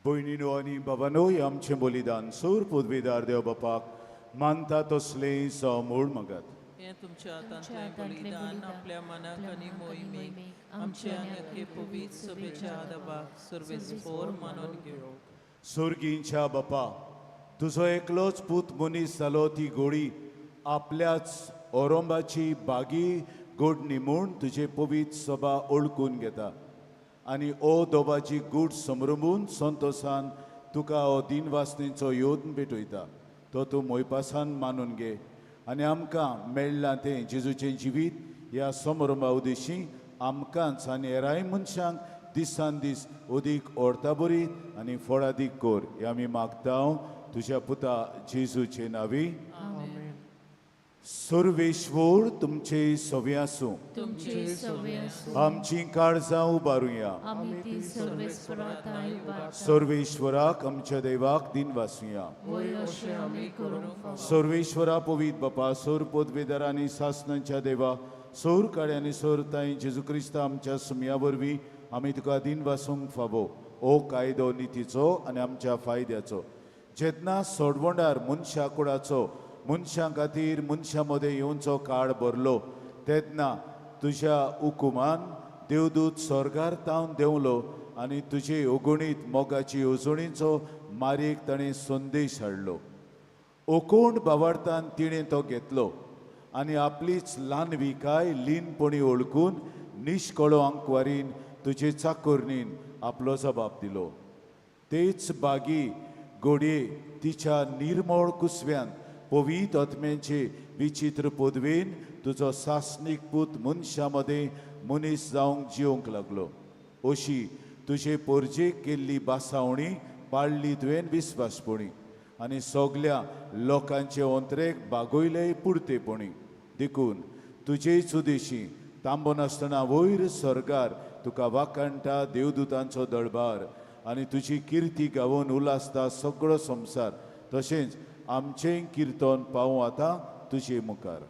भयणीनो आनी बाबानो, हें आमचें बलिदान सोर पदवीदार देव बापाक मानता तसलें समूळ मगात. हें तुमच्या हातांतलें बलिदान आपल्या मनाक आनी मोहिमेक आमचे आनी पवित्र सभेच्या आदाबाक सर्वेस्पोर मानून घेवं. सोर्गींच्या बापा, तुजो एकलोच पूत मनीस जालो ती गोडी आपल्याच ओरोंबाची बागी गोडणी म्हूण तुजे पवित्र सभा ओळखून घेता आनी ओ दोबाची गूट समरंबून संतोसान तुका हो दिनवासनेचो योद्न भेटयता. तो तूं मोयपासान मानून घे आनी आमकां मेळ्ळां तें जेजूचें जिवीत ह्या समारंभा उदेशी आमकांच आनी हेराय मनशांक दिसान दीस अदीक ओर्ताबरीत आनी फळादीक कर. हें आमी मागता तुज्या पुता जेजूचे नांवी. सर्वेश्वर तुमचे सवे आसूं. आमची काळजां उबारुया. सर्वेश्वराक आमच्या देवाक दिन वासुया. सर्वेश्वरा पवित्र बापा, सोर पदवेदार आनी सासनांच्या देवा, सोर काड्या आनी सोर ताई जेजू क्रिस्ता आमच्या सुमया वरवीं आमी तुका दिन वासूंक फावो. ओ कायदो नितीचो आनी आमच्या फायद्याचो, जेन्ना सोडवणार मनशा कुडाचो मनशां खातीर मनशां मदें येवचो काळ भरलो तेन्ना तुज्या हुकुमान देवदूत स्वर्गार तावन देंवलो आनी तुजे अगणीत मोगाची येवजणीचो मारयेक ताणें संदेश हाडलो. ओकोण बावार्थान तिणें तो घेतलो आनी आपलीच ल्हानविकाय लीनपणी वळखून निश्कळो आंकवारीन तुजे चाकोरणीन आपलो जबाब दिलो. तेच बागी घोडये तिच्या निर्मळ कुसव्यान पवित्र आत्म्याचे विचित्र पदवेन तुजो सासणीक पूत मनशां मदें मनीस जावंक जिवंक लागलो. अशी तुजे पोरजेक केल्ली बासावणी पाळ्ळी तुवें विस्वासपणी आनी सगल्या लोकांचे ओंतरेक बागयले पुरतेपणी. देखून तुजेच उदेशी तांबो नासतना वयर स्वर्गार तुका वाखाणटा देवदूतांचो दळबार आनी तुजी किर्ती गावोन उल्हासता सगळो संवसार. तशेंच आमचें किर्तन पावूं आतां तुजे मुखार.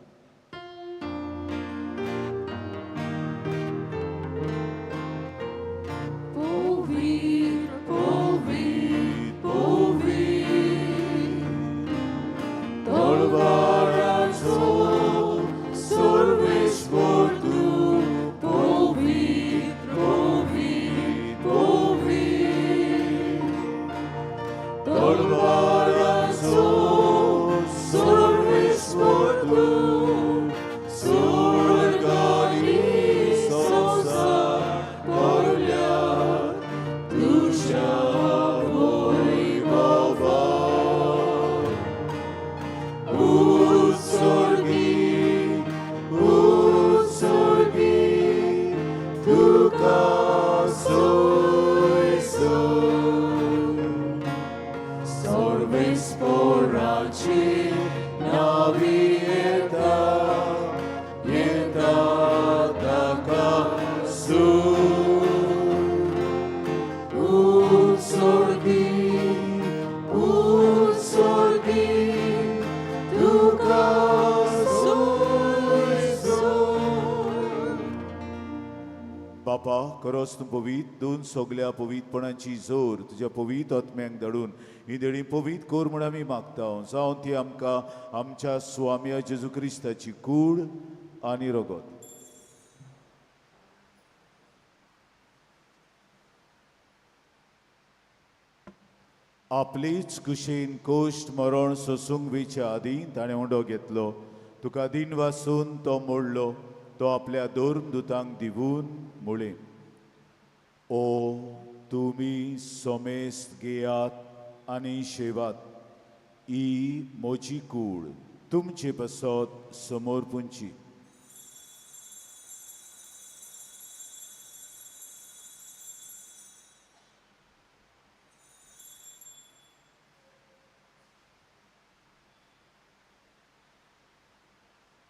खरोच तूं पवित्र दोन सगल्या पवित्रपणाची जोर तुज्या पवित्र आत्म्यांक धाडून ही देणी पवित्र कर म्हूण आमी मागता. जावन ती आमकां आमच्या स्वाम्या जेजू क्रिस्ताची कूड आनी रगत. आपलीच कुशीन कोश्ट मरण सोसूंक वयच्या आदीं ताणें उंडो घेतलो, तुका दिन वासून तो मोडलो, तो आपल्या धर्मदुतांक दिवून म्हळें, ओ तुमी सोमेस्त घेयात आनी शेवात, ही म्हजी कूड तुमचे पासत समर्पूंची.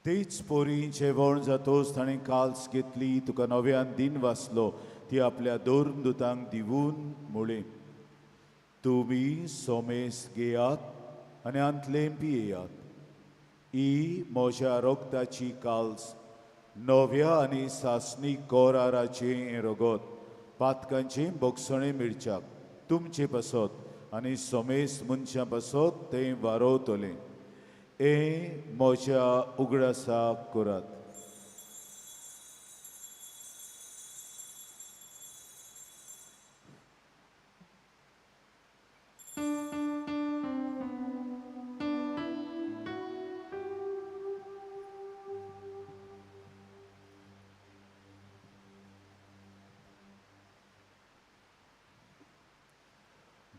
तेच पोरी जेवण जातोच ताणें काल्स घेतली, तुका नव्यान दिन वाचलो, ती आपल्या धर्मदूतांक दिवून म्हळें, तुमी सोमेस घेयात आनी आंतलें पियेयात, ही म्हज्या रगताची काल्स, नव्या आनी सासणीक कराराचें हें रगत पातकांचें भोगसणें मिळच्याक. तुमचे पासत आनी समेस्त मनशां पासत तें वारोवतलें. हें म्हज्या उगडासाक करात.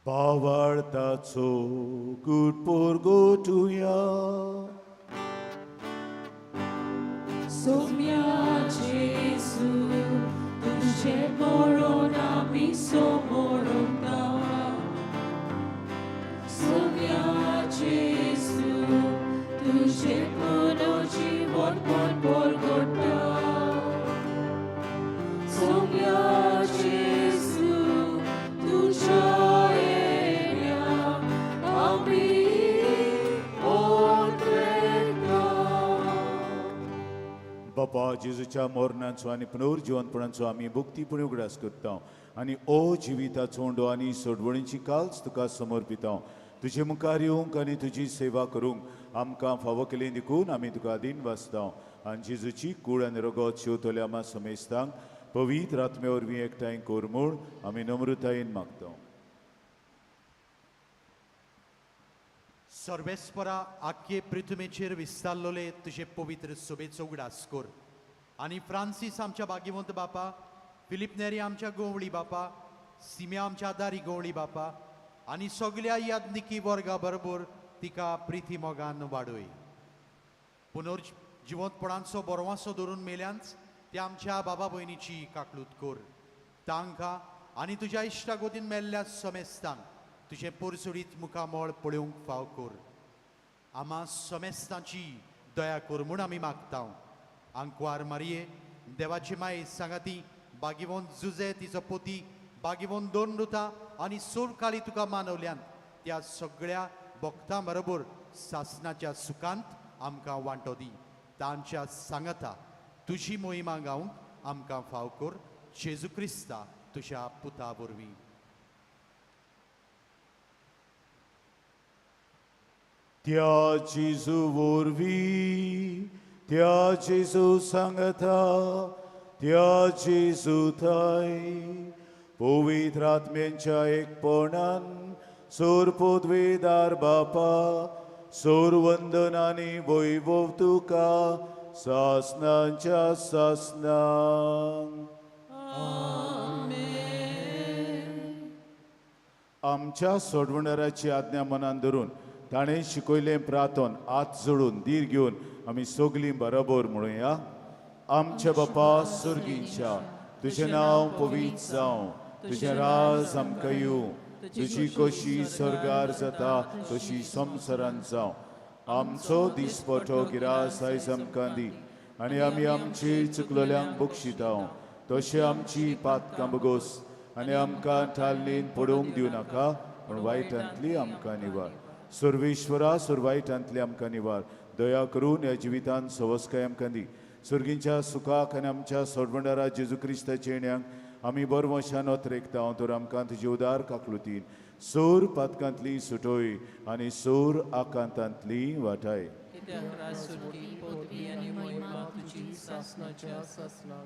भावार्थाचो गूट पोरगोटुया. सोम्या जेजू तुझे मरण आमी समोरता. सोम्या जेजू तुझे पुनर्जीवनपण पोरगोटा. सोम्या जेजू तुझ्या बापा जेजूच्या मरणाचो आनी पुनर्जिवनपणाचो आमी भक्तीपणी उगडास करता आनी ओ जिविताचो उंडो आनी सोडवणीची काल्स तुका समर्पिता. तुजे मुखार येवंक आनी तुजी सेवा करूंक आमकां फावो केली देखून आमी तुका दीन वाचता आनी जेजूची कूड आनी रगत शिवतल्या आमा समेस्तांक पवित्र आत्मे वरवीं एकठांय कर म्हूण आमी नम्रतायेन मागता. सर्वेस्परा आख्खे पृथ्वीचेर विस्तारलेले तुजे पवित्र सभेचो उगडास कर आनी फ्रांसीस आमच्या भाग्यवंत बापा, फिलीप नेरी आमच्या गोवळी बापा, सिम्या आमच्या आदारी गोवळी बापा आनी सगल्या यादनिकी वर्गा बरोबर तिका प्रिती मोगान वाडय. पुनर्जिवंतपणाचो बरवासो धरून मेल्यांच त्या आमच्या बाबा भयणीची काकलूत कर. तांकां आनी तुज्या इश्टागोतीन मेल्ल्या समेस्तांक तुजें पोरसुडीत मुखामळ पळोवंक फाव कर. आमा समेस्तांची दया कर म्हूण आमी मागता. आंकवार मारये देवाची माय सांगाती बागिवोन जुजे तिचो पोती बागिवोन दोन रुता आनी सोरकाली तुका मानवल्यान त्या सगळ्या भक्तां बरोबर सासनाच्या सुखांत आमकां वांटो दी. तांच्या सांगाता तुजी मोहिमा गावंक आमकां फाव कर. जेजू क्रिस्ता तुज्या पुता वरवीं. त्या जेजू वरवीं, त्या जेजू सांगता, त्या जेजू थाय पवित्र आत्म्यांच्या एकपणान सोर पदवेदार बापा सोर वंदन आनी वैभव तुका सासनाच्या सासनां. आमच्या सोडवणाराची आज्ञा मनान धरून ताणें शिकयलें प्रार्थन हात जोडून धीर घेवन आमी सगलीं बरोबर म्हणुया. आमच्या बापा सुर्गींच्या, तुजें नांव पवित्र जावं, तुजें राज आमकां येवं, तुजी कशी स्वर्गार जाता तशी संवसारांत जावं. आमचो दिसपटो गिरास आयज आमकां दी आनी आमी आमची चुकलेल्यांक बक्षिता तशें आमची पातकां बगोस आनी आमकां ठालनीन पडोवंक दिवं नाका पूण वायटांतली आमकां निवार. सर्वेश्वरा सुरवायटांतली आमकां निवार. दया करून ह्या जिवितांत सवस्काय आमकां दी. सुर्गींच्या सुखाक आनी आमच्या सोडवणारा जेजू क्रिस्ताच्या येण्याक आमी बरवशान अत्रेकता तर आमकां तुजी उदार काकलुतीन सोर पातकांतली सुटोय आनी सोर आकांतांतली वाटाय.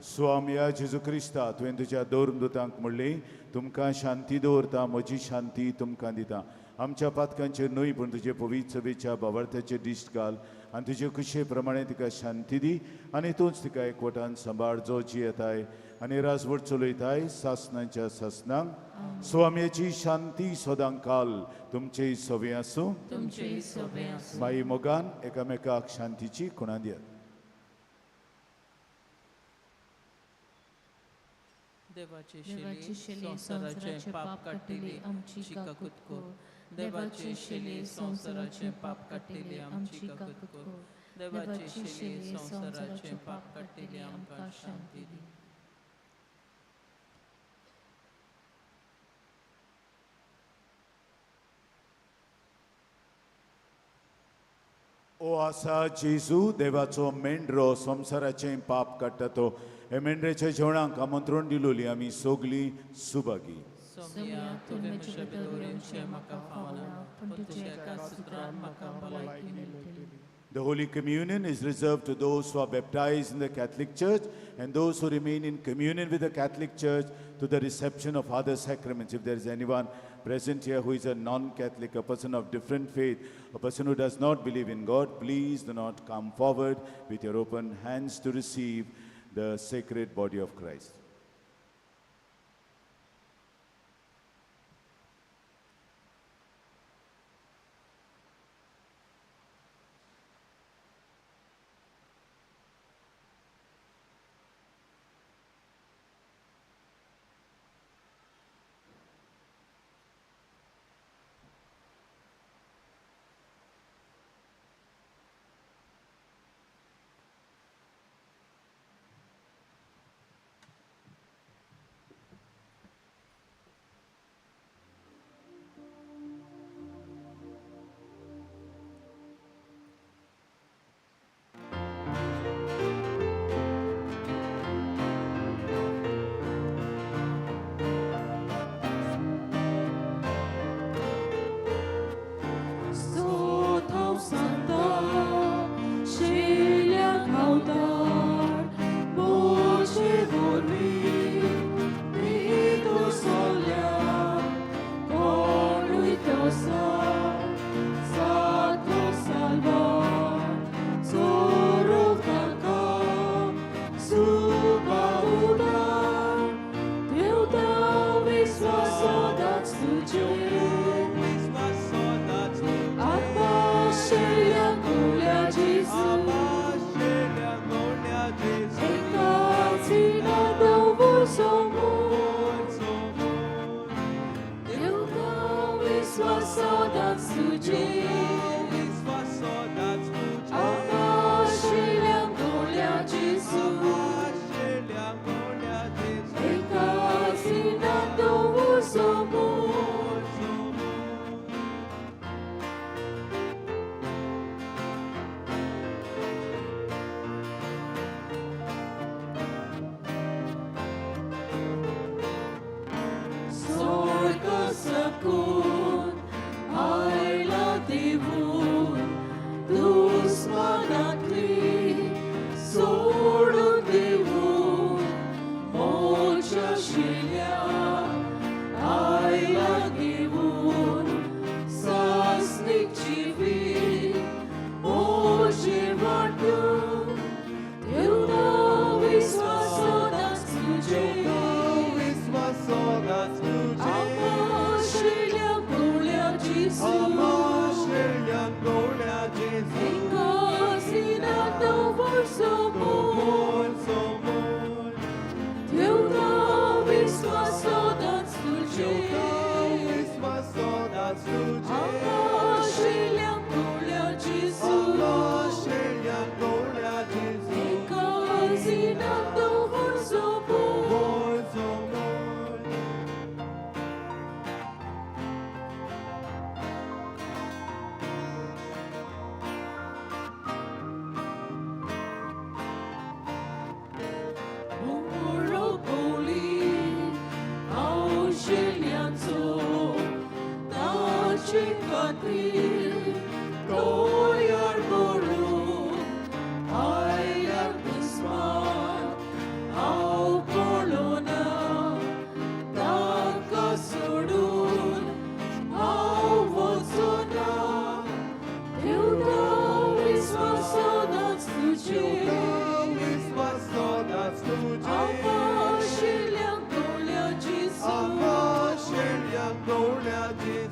स्वामया जेजू क्रिस्ता तुवें तुज्या धर्मदूतांक म्हणली तुमकां शांती दवरता, म्हजी शांती तुमकां दिता. आमच्या पातकांचेर न्हय पूण तुजे पवित्र सभेच्या भावार्थ्याचेर दिश्ट घाल आनी तुजे खुशे प्रमाणे तिका शांती दी आनी तूंच तिका एकवटान सांबाळ जो जियेताय आनी राजवट चलयताय सासनाच्या सासनांक. स्वामयेची शांती सदां काल तुमचे सवे आसूं. माई मोगान एकामेकाक शांतीची खुणा दियात. देवाचे शिले संवसाराचे पाप काडटले आमची काकूत कर. देवाचे शिले संवसाराचे पाप काडटले आमची काकूत कर. देवाचे शिले संवसाराचे पाप काडटले आमकां शांती दी. ओ आसा जेजू देवाचो मेंढरो संवसाराचें पाप काडटा तो हे मेंढरेच्या जेवणाक आमंत्रण दिलोली आमी सगलीं सुभागी. सोमया तुवें म्हजे भितर येवचें म्हाका फावना पूण तुज्या एका सुत्रान म्हाका भलायकी मेळटली. The Holy Communion is reserved to those who are baptized in the Catholic Church and those who remain in communion with the Catholic Church to the reception of other sacraments. If there is anyone present here who is a non-Catholic, a person of different faith, a person who does not believe in God, please do not come forward with your open hands to receive the sacred body of Christ.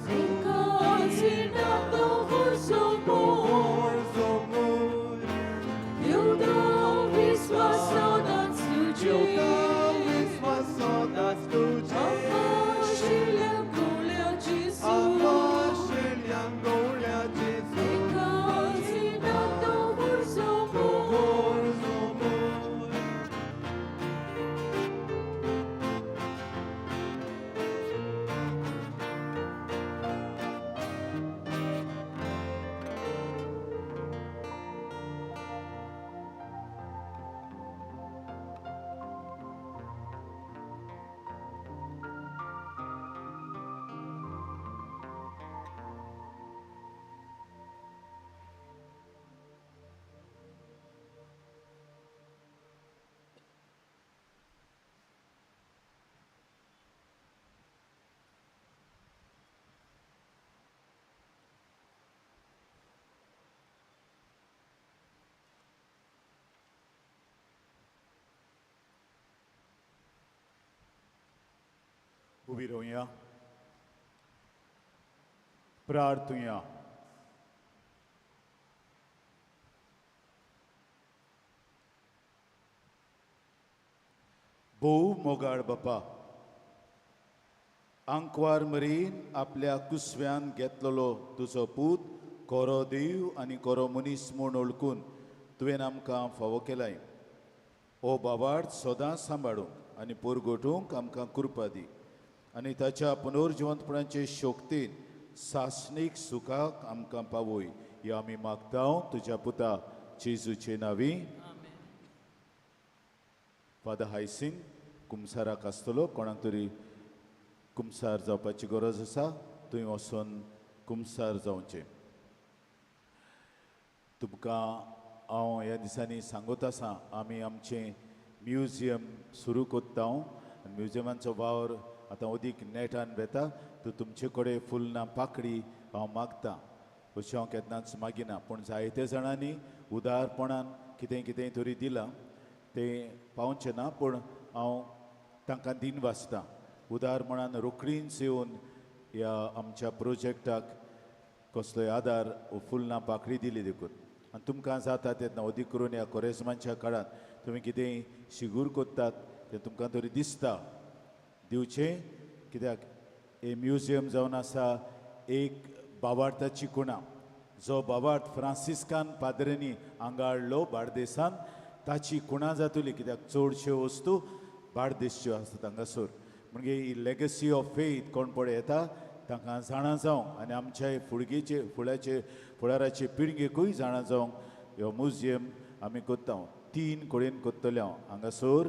Because in the उबी रावया, प्रार्थुया. भोव मोगाळ बापा, आंकवार मरीन आपल्या कुसव्यान घेतलेलो तुजो पूत कोरो देव आनी कोरो मनीस म्हूण वळखून तुवें आमकां फावो केलाय. ओ बाबाड सदांच सांबाळूंक आनी पोरगोटूंक आमकां कृपा दी आनी ताच्या पुनर्जिवंतपणाचे शक्तीन सासणीक सुखाक आमकां पावय. ह्या आमी मागता तुज्या पुता जेजूचे नांवी. फादर हायसिंग कुमसाराक आसतलो, कोणाक तरी कुमसार जावपाची गरज आसा थंय वचून कुमसार जावचें. तुमकां हांव ह्या दिसांनी सांगत आसा, आमी आमचें म्युजियम सुरू कोत्ता आनी म्युजियमाचो वावर आतां अदीक नेटान वेता. तर तुमचे कडेन फुलना पाकडी हांव मागता, अशें हांव केन्नाच मागिना, पूण जायते जाणांनी उदारपणान कितें कितें तरी दिलां, तें पावचें ना, पूण हांव तांकां दिन वाचता. उदारपणान रोखडींच येवन ह्या आमच्या प्रोजेक्टाक कसलोय आदार फुलना पाकडी दिली देखून. आनी तुमकां जाता तेन्ना अदीक करून ह्या कोरेजमाच्या काळांत तुमी कितेंय शिगूर कोत्तात तें तुमकां तरी दिसता दिवचें, कित्याक हे म्युजियम जावन आसा एक बाबार्थाची कुणा, जो बाबार्थ फ्रांसिस्कान पाद्रेंनी हांगा हाडलो बार्देसान, ताची कुणा जातली, कित्याक चडश्यो वस्तू बार्देसच्यो आसतात हांगासर. म्हणजे ही लेगसी ऑफ फेथ कोण पळय येता तांकां जाणा जावंक आनी आमच्या फुडगेचे फुडाचे फुडाराचे पिळगेकूय जाणा जावंक ह्यो म्युजियम आमी कोत्ता. 3 कडेन कोत्तले हांव, हांगासर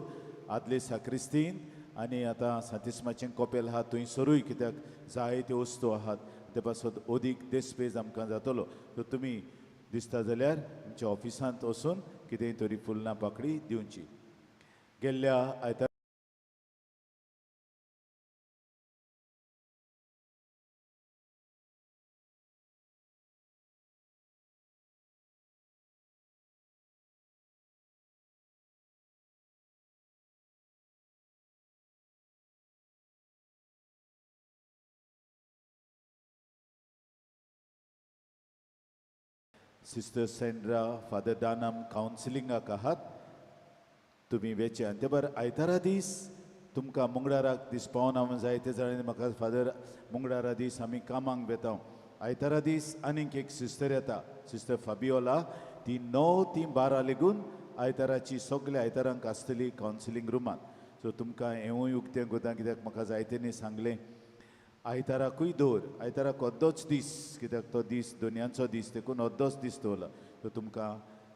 आदले साक्रिस्तीन आनी आतां सांतिस्माचें कोपेल आहा थंयसरूय, कित्याक जायत्यो वस्तू आहात ते पासत अदीक देसपेज आमकां जातलो. तर तुमी दिसता जाल्यार आमच्या ऑफिसांत वचून कितेंय तरी फुलना पाकडी दिवची. गेल्ल्या आयतारा सिस्टर सेंड्रा फादर दानम कावन्सिलिंगाक आहात, तुमी वेचे. आनी ते भायर आयतारा दीस तुमकां मुंगडाराक दीस पावना म्हूण जायते जाणांनी म्हाका फादर मुंगडारा दीस आमी कामांक वेता. आयतारा दीस आनीक एक सिस्टर येता, सिस्टर फाबियोला, ती 9 ते 12 लेगून आयताराची सगल्या आयतारांक आसतली कावन्सिलींग रुमांत. सो तुमकां हेंवूय उक्तें करता, कित्याक म्हाका जायत्यांनी सांगलें आयताराकूय दवर, आयताराक अर्दोच दीस, कित्याक तो दीस दोनयांचो दीस देखून अर्दोच दीस दवरला. सो तुमकां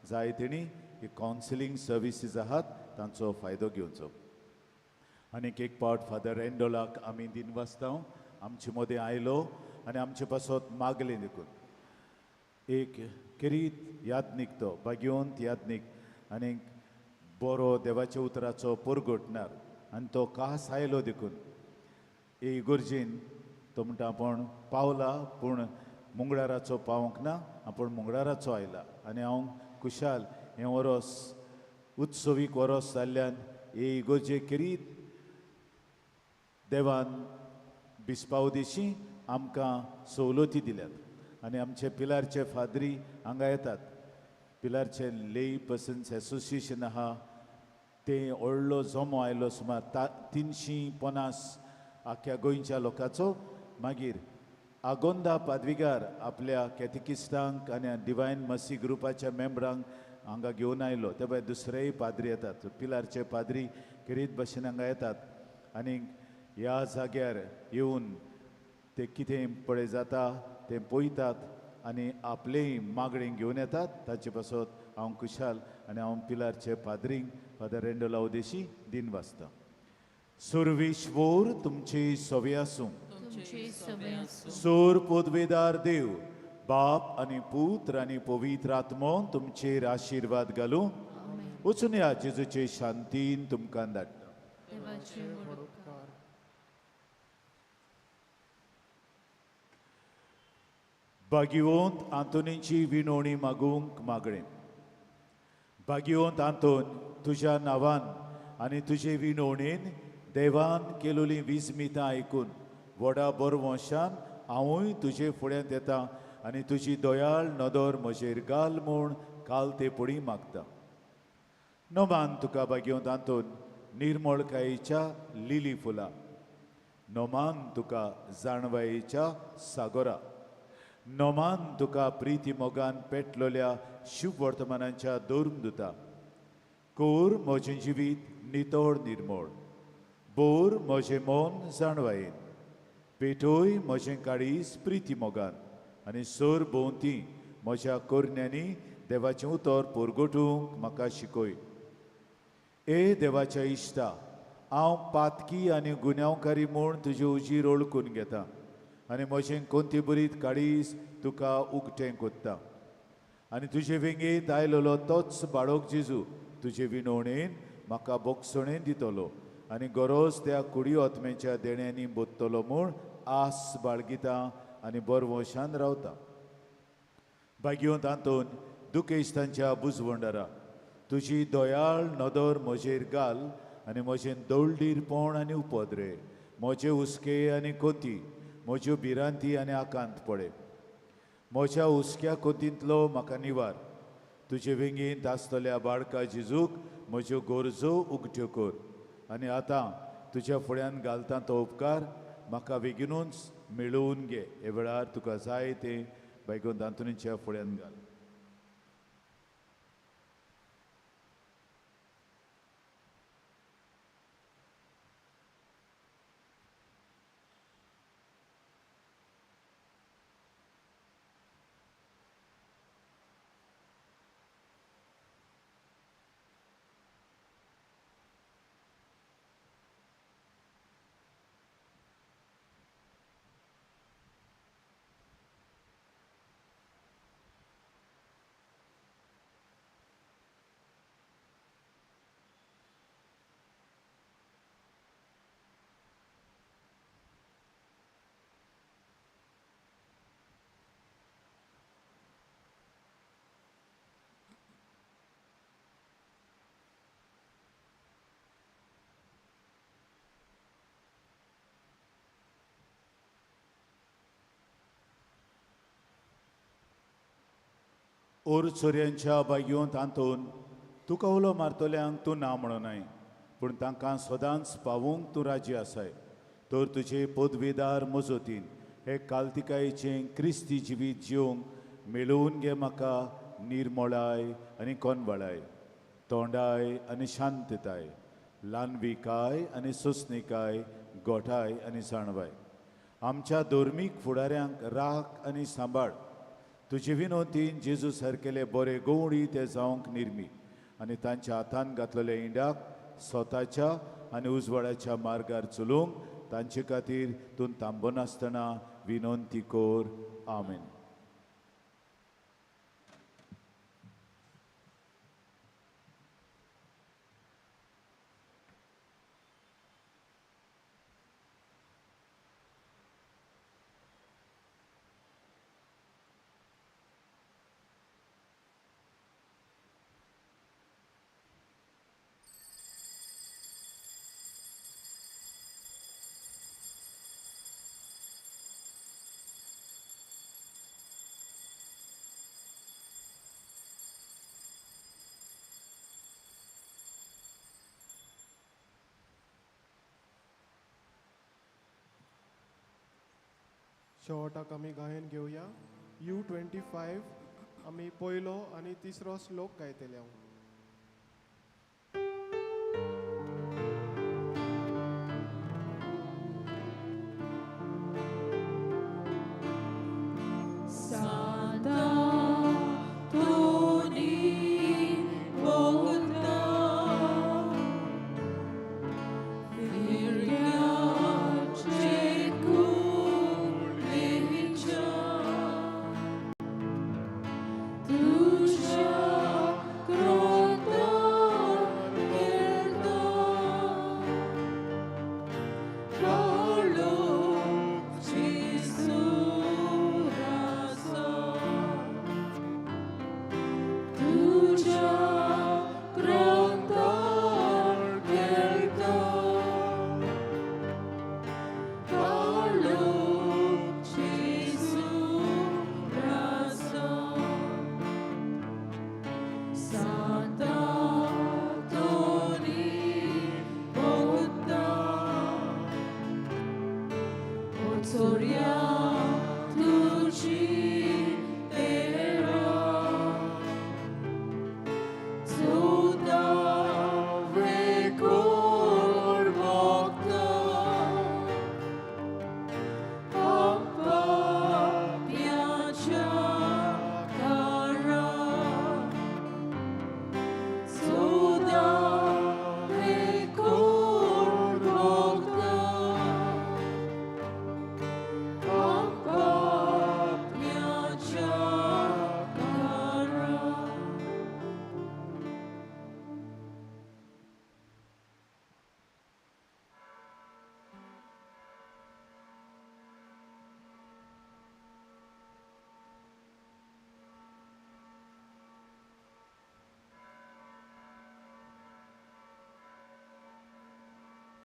जाय तेणी ही कावन्सिलींग सर्विसीस आहात तांचो फायदो घेवचो. आनीक एक पावट फादर रेंडोलाक आमी दिनवासता, आमचे मदें आयलो आनी आमचे पासत मागलें देखून. एक खेरीत यादनीक तो भाग्यवंत यादनीक आनी बरो देवाच्या उतराचो परगटणार आनी तो खास आयलो देखून हे इगर्जेन तो म्हणटा आपूण पावला पूण मुंगडाराचो पावंक ना, आपूण मुंगडाराचो आयला. आनी हांव खुशाल हें वरोस उत्सवीक वरोस जाल्ल्यान हे इगर्जे खेरीत देवान बिस्पावदेशी आमकां सवलती दिल्यात. आनी आमचे पिलारचे फादरी हांगा येतात, पिलारचे लेई पर्सन्स एसोसिएशन आहा तें व्हडलो जमो आयलो सुमार 350 आख्या गोंयच्या लोकांचो. मागीर आगोंदा पादविगार आपल्या कॅथेकिस्टांक आनी डिवायन मसी ग्रुपाच्या मेंबरांक हांगा घेवन आयलो. ते भायर दुसरेय पाद्री येतात, पिलारचे पाद्री खेरीत भशेन हांगा येतात आनी ह्या जाग्यार येवन ते कितें पळय जाता तें पळयतात आनी आपलेय मागणें घेवन येतात. ताचे पासत हांव खुशाल आनी हांव पिलारचे पाद्रींक फादर रेंडोला उदेशी दिन वाचता. सुरविश्वोर तुमची सवे आसूं. सोर पदवेदार देव बाप आनी पुत्र आनी पवित्र आत्मो तुमचेर आशिर्वाद घालूं. वचून ह्या जेजूचे शांतीन तुमकां धाडटा. भाग्यवंत आंतोनीची विनवणी मागूंक मागणें. भाग्यवंत आंतोन, तुज्या नांवान आनी तुजे विनवणेन देवान केलोलीं विस्मितां आयकून व्हडा बरवंशान हांवूय तुजे फुड्यांत येता आनी तुजी दयाळ नदर म्हजेर घाल म्हूण काल ते पुडी मागता. नोमान तुका बागेवंत आंतोन निर्मळकायेच्या लिली फुलां, नोमान तुका जाणवायेच्या सागोरा, नोमान तुका प्रिती मोगान पेटलोल्या शुभ वर्तमानाच्या धर्मदुता. कोर म्हजें जिवीत नितळ निर्मळ, बोर म्हजें मन जाणवायेन, पेटोय म्हजें काळीज प्रिती मोगान आनी सर भोंवती म्हज्या करण्यांनी देवाचें उतर परगटूंक म्हाका शिकय. ए देवाच्या इश्टा, हांव पातकी आनी गुन्यांवकारी म्हूण तुजे उजीर ओळखून घेता आनी म्हजें कोंती बरीत काळीज तुका उगटें कोत्ता आनी तुजे वेंगेंत आयलेलो तोच बाळक जेजू तुजे विनवणेन म्हाका बोगसणेन दितलो आनी गरज त्या कुडी आत्म्याच्या देण्यांनी बोत्तलो म्हूण आस बाळगिता आनी बरवंशान रावता. भाग्योंत आंतोन दुखेस्तांच्या बुजवंडरा, तुजी दयाळ नदर म्हजेर घाल आनी म्हजें दळडीरपण आनी उपद्रे, म्हजे हुस्के आनी कोती, म्हज्यो भिरांती आनी आकांत पळय. म्हज्या हुस्क्या कोतींतलो म्हाका निवार. तुजे वेंगेंत आसतल्या बाळका जेजूक म्हज्यो गरजो उगट्यो कर आनी आतां तुज्या फुड्यान घालता तो उपकार म्हाका बेगिनूच मेळोवन घे. हे वेळार तुका जाय तें बायगोन आंतोनीच्या फुड्यान घाल. ओर चोरयांच्या बागयोंत आंतोन तुका उलो मारतल्यांक तूं ना म्हणनाय, पूण तांकां सदांच पावूंक तूं राजी आसाय. तर तुजे पदवेदार मजतीन हे कालतिकायेचें क्रिस्ती जिवीत जिवंक मेळोवन घे म्हाका निर्मळाय आनी कोनवाळाय, तोंडाय आनी शांतताय, ल्हानविकाय आनी सोंसणीकाय, गोठाय आनी जाणवाय. आमच्या धर्मीक फुडाऱ्यांक राख आनी सांबाळ. तुजे विनोतीन जेजू सारकेले बरे गवळी ते जावंक निर्मी आनी तांच्या हातान घातलेल्या इंड्याक स्वताच्या आनी उजवाडाच्या मार्गार चलोवंक तांचे खातीर तूं थांबनासतना विनंती कर. आमेन. शेवटाक आमी गायन घेवया. U25 आमी पयलो आनी तिसरो श्लोक गायतले.